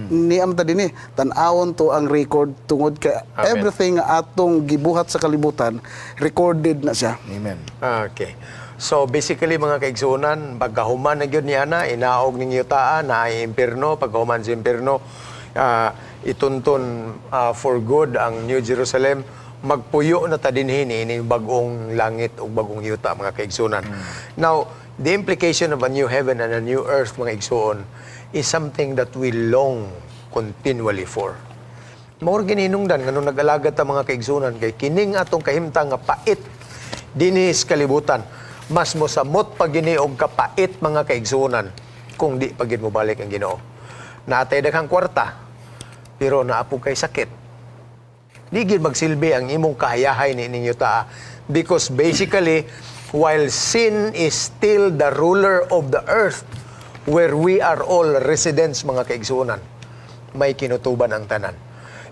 niam ta dinhi? Tan-awon to ang record tungod kay Amen. everything nga atong gibuhat sa kalibutan, recorded na siya. Amen. Okay. So basically, mga kaigsuonan, pagkahuman na gyud ni ana, inaog ning yutaa na ay impierno, pagkahuman sa impierno, itunton for good ang New Jerusalem, magpuyo na ta dinhi ni bag-ong langit ug bag-ong yuta, mga kaigsuonan. Now, the implication of a new heaven and a new earth, mga igsuon, is something that we long continually for. Mao gininungdan nganong nag-alagad ta, mga kaigsuonan, kay kining atong kahimtang nga pait dinhi sa kalibutan, mas mosamot pa gini og kapait, mga kaigsuonan, kung di pa gid mobalik ang Ginoo. Naa tay daghang kwarta pero naa pud kay sakit. Di gid magsilbi ang imong kahayahay ni ining yuta because basically, while sin is still the ruler of the earth where we are all residents, mga kaigsuonan, may kinutuban ang tanan.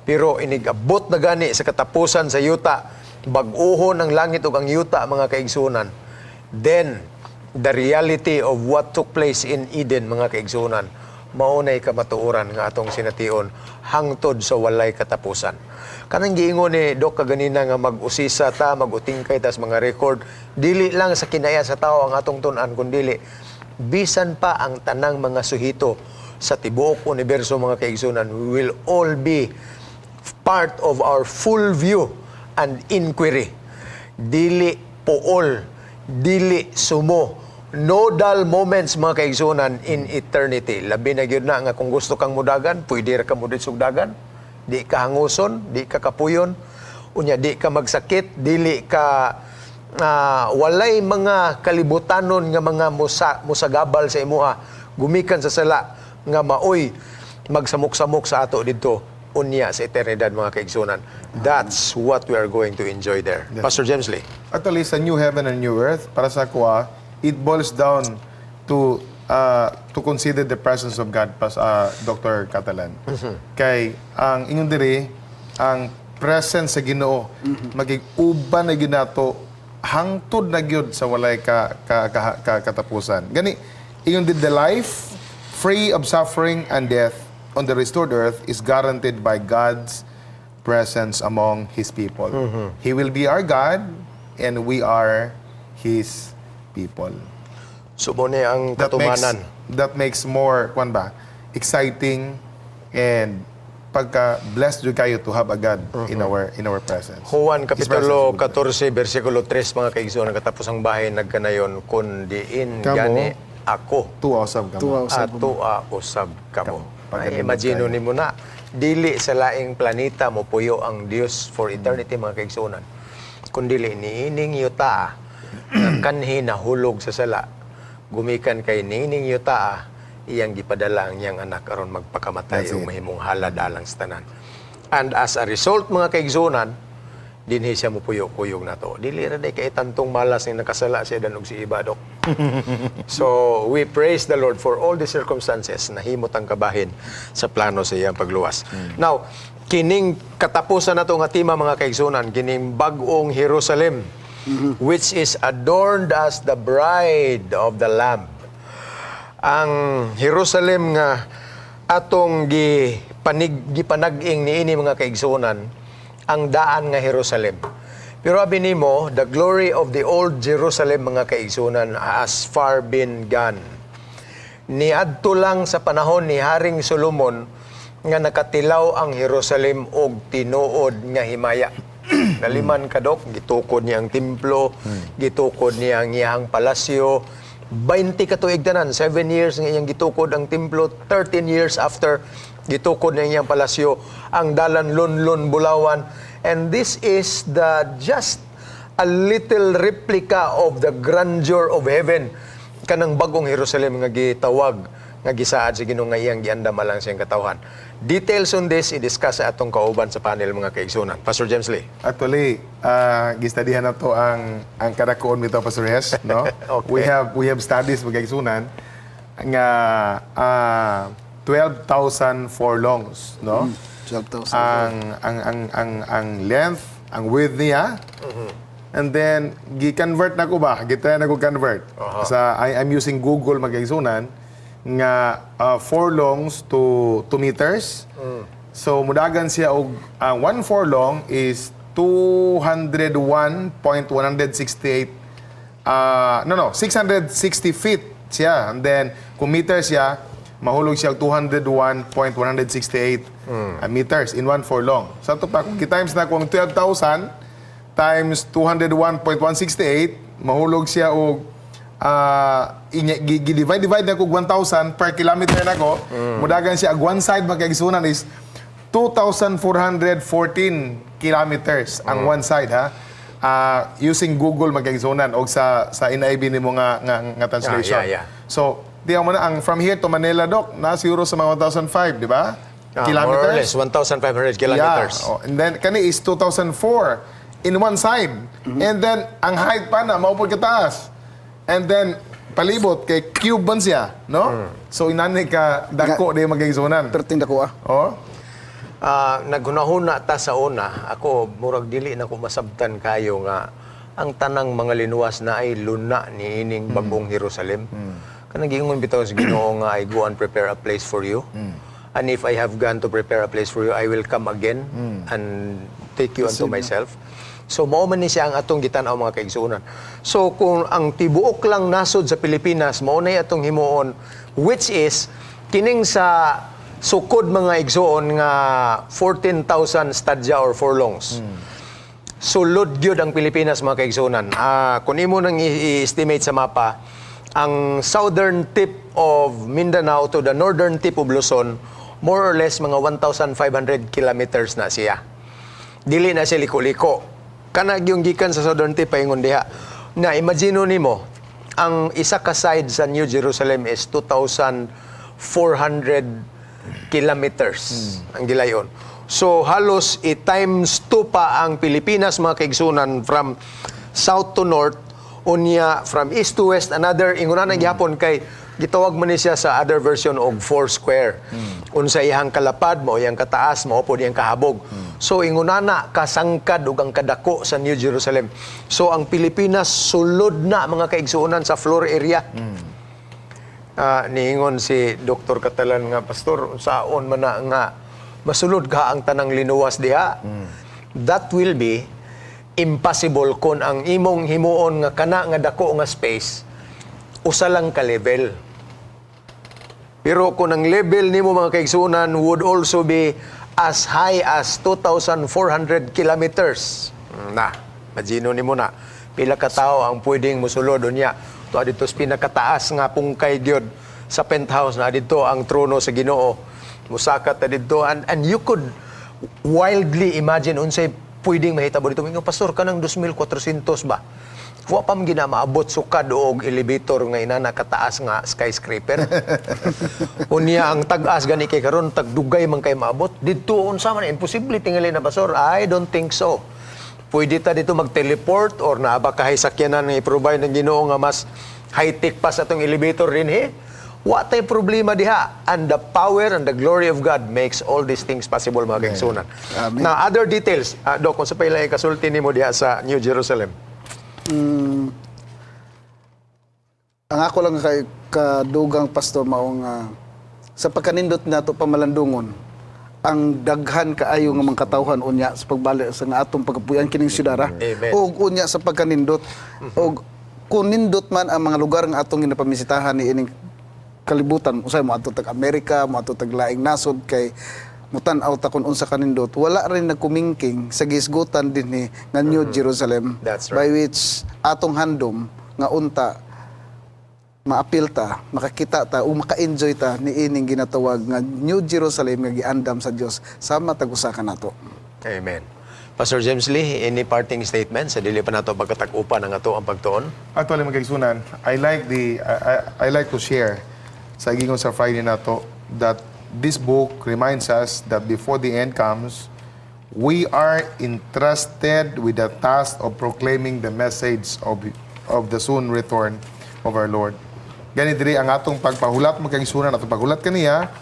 Pero inigabot na gani sa katapusan sa yuta, bag-ohon ang langit ug ang yuta, mga kaigsuonan, then the reality of what took place in Eden, mga kaigsuonan, mao nay kamatuoran nga atong sination hangtod sa walay katapusan. Kanang giingon ni Doc kaganina nga mag-usisa ta, mag-utingkay tas mga record, dili lang sa kinaya sa tao ang atong tun-an kundili bisan pa ang tanang mga suhito sa tibuok universo, mga kaigsuonan, we will all be part of our full view and inquiry. Dili pool, dili sumo. No dull moments, mga kaigsuonan, in eternity. Labi na gyud na nga kung gusto kang mudagan, pwede ra ka mo dagan. Di ka hanguson, di ka kapuyon. Unya di ka magsakit, dili ka walay mga kalibutanon nga mga musagabal sa imuha gumikan sa sala nga maoy magsamok-samok sa ato didto unya sa eternidad, mga kaigsuonan. That's what we are going to enjoy there. Pastor James Lee. Actually, sa new heaven and new earth, para sa akoa, it boils down to consider the presence of God, Dr. Catalan. Kay ang inyong diri, ang presence sa Ginoo, magig-uban na gyud nato hangtod na gyud sa walay ka katapusan. Gani, ingon did the life free of suffering and death on the restored earth is guaranteed by God's presence among His people. He will be our God and we are His people. So mao ni ang That makes, katumanan. That makes more, kwan ba, exciting and pagka blessed jud kayo to have a God in our presence. Juan His Kapitulo presence. 14 versikulo 3, mga kaigsuonan, katapusang bahin nagkanayon, kun diin Kamo. gani ako, Tuwa usab kamo. Tuwa usab. Atoa usab kamo. Pagka Ay, imagine nimo na, dili sa laing planeta mo puyo ang Dios for eternity, mga kaigsuonan, kundili niining yuta nga kanhi nahulog sa sala gumikan kay niining yuta iyang gipadala ang iyang anak aron magpakamatay That's ug it. mahimong halad alang sa tanan. And as a result, mga kaigsuonan, dinhi siya mupuyo kuyog nato. Dili ra day kay tantong malas nga nakasala siya danog si iba, Dok. So, we praise the Lord for all the circumstances na himot ang kabahin sa plano sa iyang pagluwas. Now, kining katapusan nato nga tema, mga kaigsuonan, kining bag-ong Jerusalem, which is adorned as the bride of the Lamb. Ang Jerusalem nga atong gipanag-ing niini, mga kaigsuonan, ang daan nga Jerusalem. Pero abi nimo, the glory of the old Jerusalem, mga kaigsuonan, has far been gone. Niadto lang sa panahon ni Haring Solomon nga nakatilaw ang Jerusalem og tinuod nga himaya. Naliman ka, Dok, gitukod niya ang templo, gitukod niya ang iyang palasyo. 20 ka tuig tanan, 7 years nga iyang gitukod ang templo, 13 years after gitukod niya iyang palasyo, ang dalan Lunlun Bulawan. And this is the just a little replica of the grandeur of heaven, kanang bagong Jerusalem nga gitawag nga gisaad sa Ginoo nga iyang giandam alang sa iyang katawhan. Details on this i-discuss sa atong kauban sa panel, mga kaigsunan. Pastor James Lee. Actually, gistudihan na to ang kadakoon nito, Pastor Hes, no? Okay. We have studies, mga kaigsunan, nga 12,000 furlongs, no? 12,000. Ang length, ang width niya. And then gi-convert na ko ba? Gi-try na ko convert. Sa I'm using Google, mga kaigsunan, nga furlongs to 2 meters. So mudagan siya og one furlong is 201.168, no, 660 feet siya. And then kung meter siya, mahulog siya og 201.168 meters in one furlong. Sa ato pa kung times na kung 12,000 times 201.168, mahulog siya og gi-divide divide na ko 1,000 per kilometer na ko, mudagan siya ag one side, mga kaigsunan, is 2,414 kilometers ang one side ha. Using Google, mga kaigsunan, og sa NIV nimo nga translation. Ah, yeah. So, di mo na ang from here to Manila, Doc, na siguro sa mga 1,005, di ba? Ah, more or less 1,500 kilometers. Yeah. Oh, and then kani is 2,004 in one side. And then ang height pa na mao pod kataas. And then palibot kay cube man siya, no? So inani ka dako di, mga kaigsunan. Perting dako ah. Oh. Ah, naghunahuna ta sa una, ako murag dili na ko masabtan kayo nga ang tanang mga linuwas na ay luna ni ining bagong Jerusalem. Kanang giingon bitaw sa Ginoo nga, "I go and prepare a place for you. And if I have gone to prepare a place for you, I will come again and take you unto myself." So mao man ni siya ang atong gitan-aw, mga kaigsuonan. So kung ang tibuok lang nasod sa Pilipinas mao nay atong himuon, which is kining sa sukod, mga igsuon, nga 14,000 stadia or furlongs. Sulod gyud ang Pilipinas, mga kaigsuonan. Kung imo nang i-estimate sa mapa, ang southern tip of Mindanao to the northern tip of Luzon, more or less mga 1,500 kilometers na siya. Dili na siya liko-liko. Kana yung gikan sa southern tip paingon diha. Na imagine nimo, ang isa ka side sa New Jerusalem is 2,400 kilometers ang gilayon. So halos i-times 2 pa ang Pilipinas, mga kaigsunan, from south to north, unya from east to west another ingon na gihapon kay gitawag man ni siya sa other version og four square. Unsa iyang kalapad mo iyang kataas mao pod iyang kahabog. So ingunana kasangkad ug ang kadako sa New Jerusalem. So ang Pilipinas sulod na, mga kaigsuonan, sa floor area. Niingon si Dr. Catalan nga, "Pastor, saon man na nga masulod ka ang tanang linuwas diha?" That will be impossible kung ang imong himuon nga kana nga dako nga space usa lang ka level. Pero kung ang level nimo, mga kaigsuonan, would also be as high as 2,400 kilometers. Na, imagine nimo na. Pila ka tao ang pwedeng musulod unya. To dito sa pinakataas nga pungkay gyud sa penthouse na didto ang trono sa Ginoo. Musaka ta didto and you could wildly imagine unsay pwedeng mahitabo dito. Ingon, "Pastor, kanang 2,400 ba? Wa pa man gina maabot sukad og elevator nga inana kataas nga skyscraper. Unya ang tag-as gani kay karon tagdugay man kay maabot didto. Unsa man, imposible tingali na, Pastor?" I don't think so. Pwede ta dito mag-teleport or naa ba kahay sakyanan nga i-provide ng Ginoo nga mas high-tech pa sa atong elevator dinhi. Wa tay problema diha. And the power and the glory of God makes all these things possible, mga kaigsunan. Amen. Now, other details, Doc, kung sa pila kasulti nimo diha sa New Jerusalem. Ang ako lang kay kadugang, Pastor, mao nga sa pagkanindot nato pamalandungon ang daghan kaayo nga mga katawhan unya sa pagbalik sa nga atong pagkapuyan kining syudara Amen. ug unya sa pagkanindot, ug kung nindot man ang mga lugar nga atong ginapamisitahan ni ining kalibutan, usay moadto tag Amerika, moadto tag laing nasod kay mutan-aw ta kun unsa kanindot, wala rin nagkumingking sa gisgutan dinhi nga New Jerusalem. That's By right. which atong handom nga unta maapil ta, makakita ta, o maka-enjoy ta niining ginatawag nga New Jerusalem nga giandam sa Dios sama tag usa ka nato. Amen. Pastor James Lee, any parting statement sa dili pa nato pagkatag-upan ang ato ang pagtuon? Actually, mga kaigsuonan, I like to share sa gingon sa Friday nato that this book reminds us that before the end comes, we are entrusted with the task of proclaiming the message of the soon return of our Lord. Gani diri ang atong pagpahulat, mga kaigsuonan, atong paghulat kaniya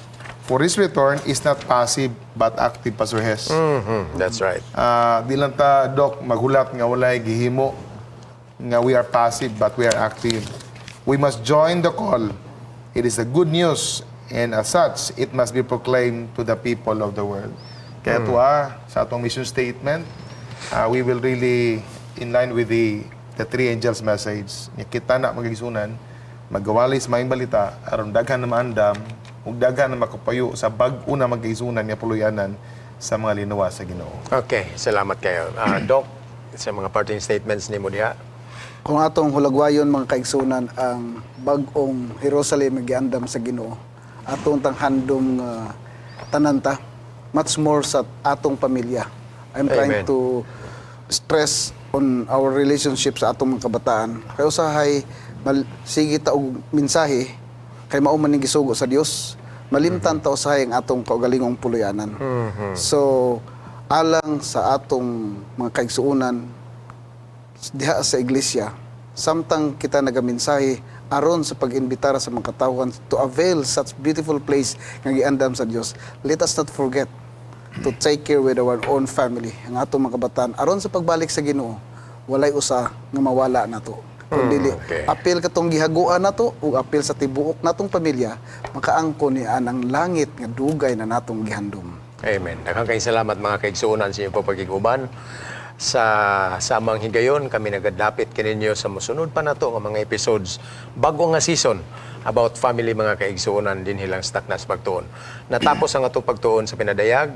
for His return is not passive but active, Pastor Hes. That's right. Ah, di lang ta, Doc, maghulat nga walay gihimo nga we are passive but we are active. We must join the call. It is the good news and as such, it must be proclaimed to the people of the world. Kaya to sa atong mission statement, we will really in line with the three angels message. Nga kita na, mga kaigsuonan, magawali sa maayong balita aron daghan na maandam ug daghan na makapayo sa bag-o na, mga kaigsuonan, nga puluyanan sa mga linuwas sa Ginoo. Okay, salamat kayo. Doc, sa mga parting statements nimo diha. Kung atong hulagwayon, mga kaigsunan, ang bag-ong Jerusalem nga giandam sa Ginoo, atong tang handom nga tanan ta, much more sa atong pamilya. I'm trying Amen. to stress on our relationship sa atong mga kabataan. Kay usahay sige ta og mensahe kay mao man ning gisugo sa Dios. Malimtan ta usahay ang atong kaugalingong puluyanan. So alang sa atong mga kaigsuonan diha sa iglesia, samtang kita nagaminsahe aron sa pag-imbitar sa mga katawhan to avail such beautiful place nga giandam sa Dios, let us not forget to take care with our own family, ang atong mga kabataan, aron sa pagbalik sa Ginoo walay usa nga mawala nato kun dili apil katong gihaguan nato ug apil sa tibuok natong pamilya makaangkon ni anang langit nga dugay na natong gihandom. Amen. Daghang kayong salamat, mga kaigsuonan, sa inyong pagpakig-uban. Sa samang higayon, kami nagadapit kaninyo sa mosunod pa nato nga mga episodes. Bago nga season about family, mga kaigsuonan, dinhi lang sa Takna sa Pagtuon. Natapos ang atong pagtuon sa pinadayag.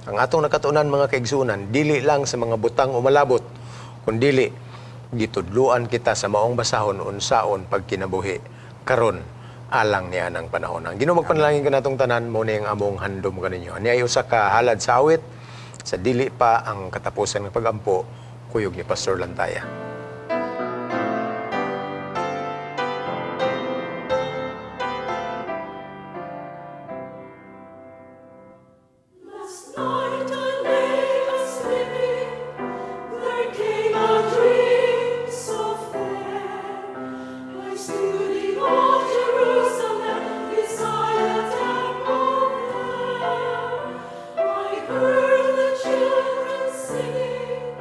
Ang atong nakatuonan, mga kaigsuonan, dili lang sa mga butang umalabot, kundili gitudluan kita sa maong basahon unsaon pagkinabuhi karon alang niya ng panahon. Ang Ginoo magpanalangin kanatong tanan. Mao ni ang among handom kaninyo. Ani ay usa ka halad sa awit sa dili pa ang katapusan ng pagampo, kuyog ni Pastor Lantaya. Last night I lay a-sleeping, there came a dream so fair. I stood in old Jerusalem beside the temple there. I heard the children singing,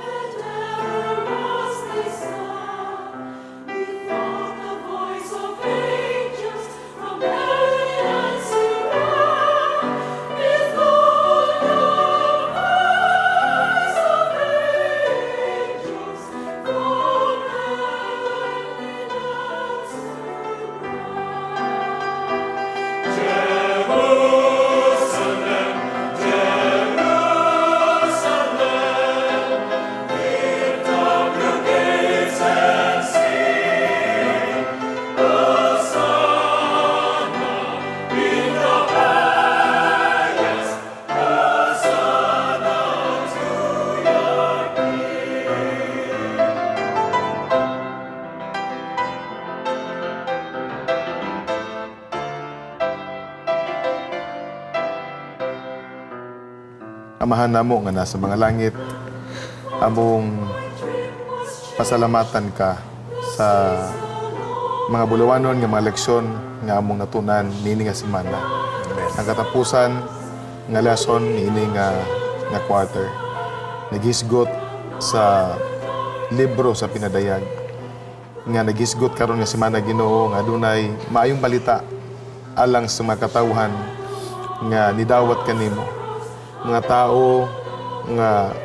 and ever as they sang, methought the voice of angels from heaven in answer rang. Methought the voice of angels from heaven in answer rang. Jerusalem, Jerusalem, lift up your gaze and see. Hosanna in the highest, Hosanna to your King. Amahan namo nga nasa mga langit, among pasalamatan ka sa mga bulawanon nga mga leksyon nga among natunan niini nga semana. Ang katapusan nga lesson niini nga quarter. Naghisgot sa libro sa pinadayag nga naghisgot karon nga semana, Ginoo, nga adunay maayong balita alang sa mga katawhan nga nidawat kanimo, mga tao nga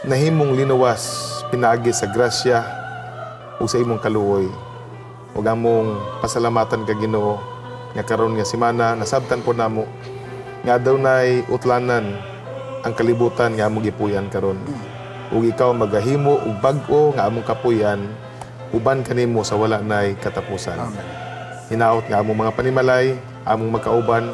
nahimong linuwas pinaagi sa grasya ug sa imong kaluoy. Ug among pasalamatan ka, Ginoo, nga karon nga semana nasabtan po namo nga adunay utlanan ang kalibutan nga among gipuy-an karon. Ug ikaw magahimo og bag-o nga among kapuy-an uban kanimo sa wala nay katapusan. Hinaot nga among mga panimalay, among magkauban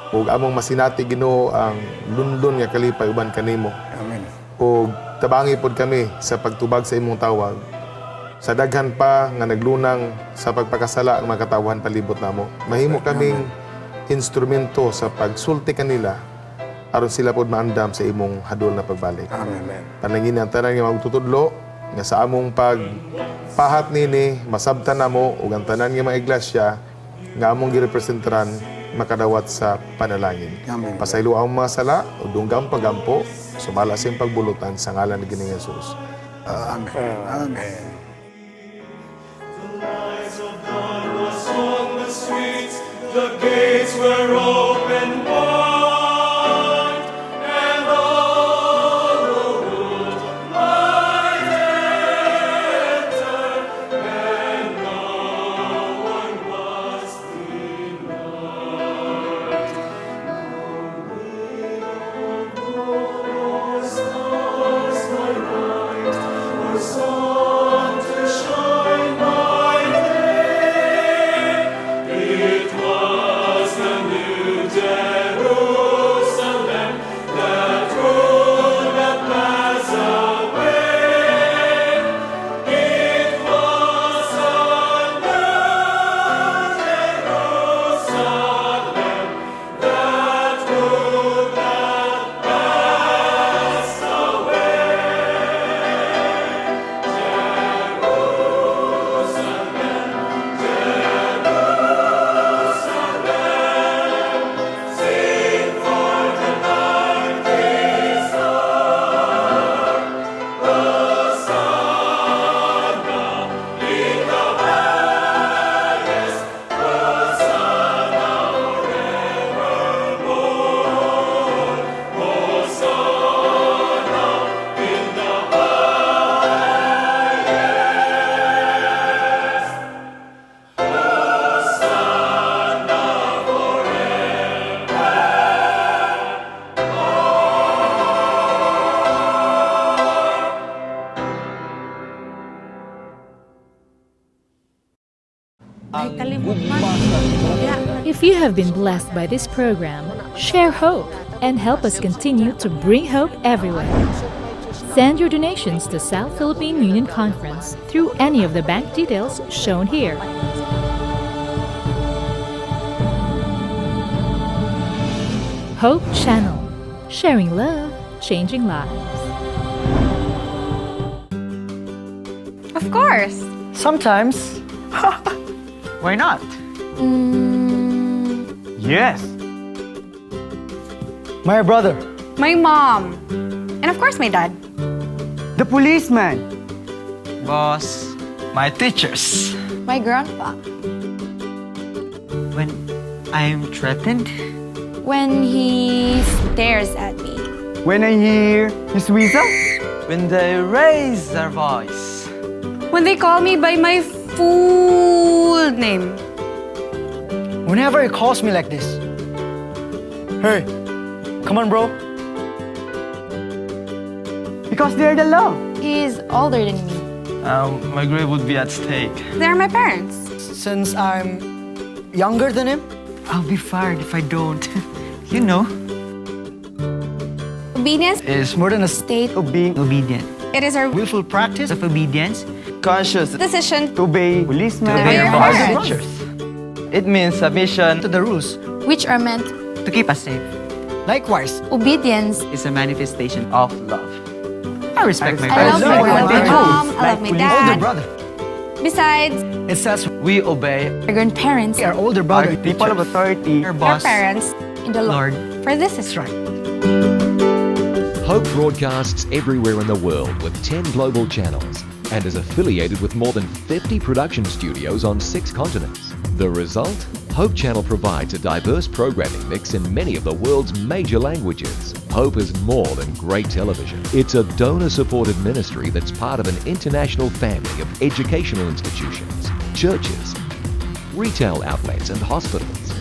ug among masinati, Ginoo, ang lunlun nga kalipay uban kanimo. Amen. Ug tabangi pod kami sa pagtubag sa imong tawag. Sa daghan pa nga naglunang sa pagpakasala ang mga katawhan palibot namo. Mahimo kaming instrumento sa pagsulti kanila aron sila pod maandam sa imong hadol na pagbalik. Amen. Panalangin ang tanan nga magtutudlo nga sa among pagpahat nini masabtan namo ug ang tanan nga mga iglesia nga among girepresentaran makadawat sa panalangin. Amen. Pasaylo ang mga sala ug dunggang pagampo sumala sa iyong pagbulutan sa ngalan ni Ginoong Jesus. Amen. Amen. The lights of dawn was on the streets, the gates were open wide, and all who would might enter, and no one was denied. No wind, nor stars by night, or sun to shine by day. It was the new Jerusalem that would not pass away. It was a new Jerusalem that would not pass away. Jerusalem, Jerusalem, sing for the night is star. Hosanna in the highest, Hosanna forevermore. Hosanna in the highest. Hosanna forever. Ay, kalimot man. If you have been blessed by this program, share hope and help us continue to bring hope everywhere. Send your donations to South Philippine Union Conference through any of the bank details shown here. Hope Channel, sharing love, changing lives. Of course. Sometimes. Why not? Yes. My brother. My mom. And of course, my dad. The policeman. Boss. My teachers. My grandpa. When I'm threatened. When he stares at me. When I hear his whistle. When they raise their voice. When they call me by my full name. Whenever he calls me like this. Hey, come on, bro. Because they're the love. He's older than me. My grade would be at stake. They're my parents. Since I'm younger than him, I'll be fired if I don't. Obedience Is More than a state of being obedient. It is our willful practice Of obedience. Conscious. decision to obey policemen, To obey your our parents. teachers, It means submission to the rules. Which are meant to keep us safe. Likewise, obedience. Is a manifestation of love. I respect my I love parents. my my mom. I love my older dad. brother. Besides, It says We obey our grandparents, our older brother. our people of authority, our our boss, parents in the Lord. Lord. For this is That's right. Hope broadcasts everywhere in the world with 10 global channels and is affiliated with more than 50 production studios on 6 continents. The result? Hope Channel provides a diverse programming mix in many of the world's major languages. Hope is more than great television. It's a donor supported ministry that's part of an international family of educational institutions, churches, retail outlets, and hospitals.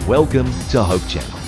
Welcome to Hope Channel.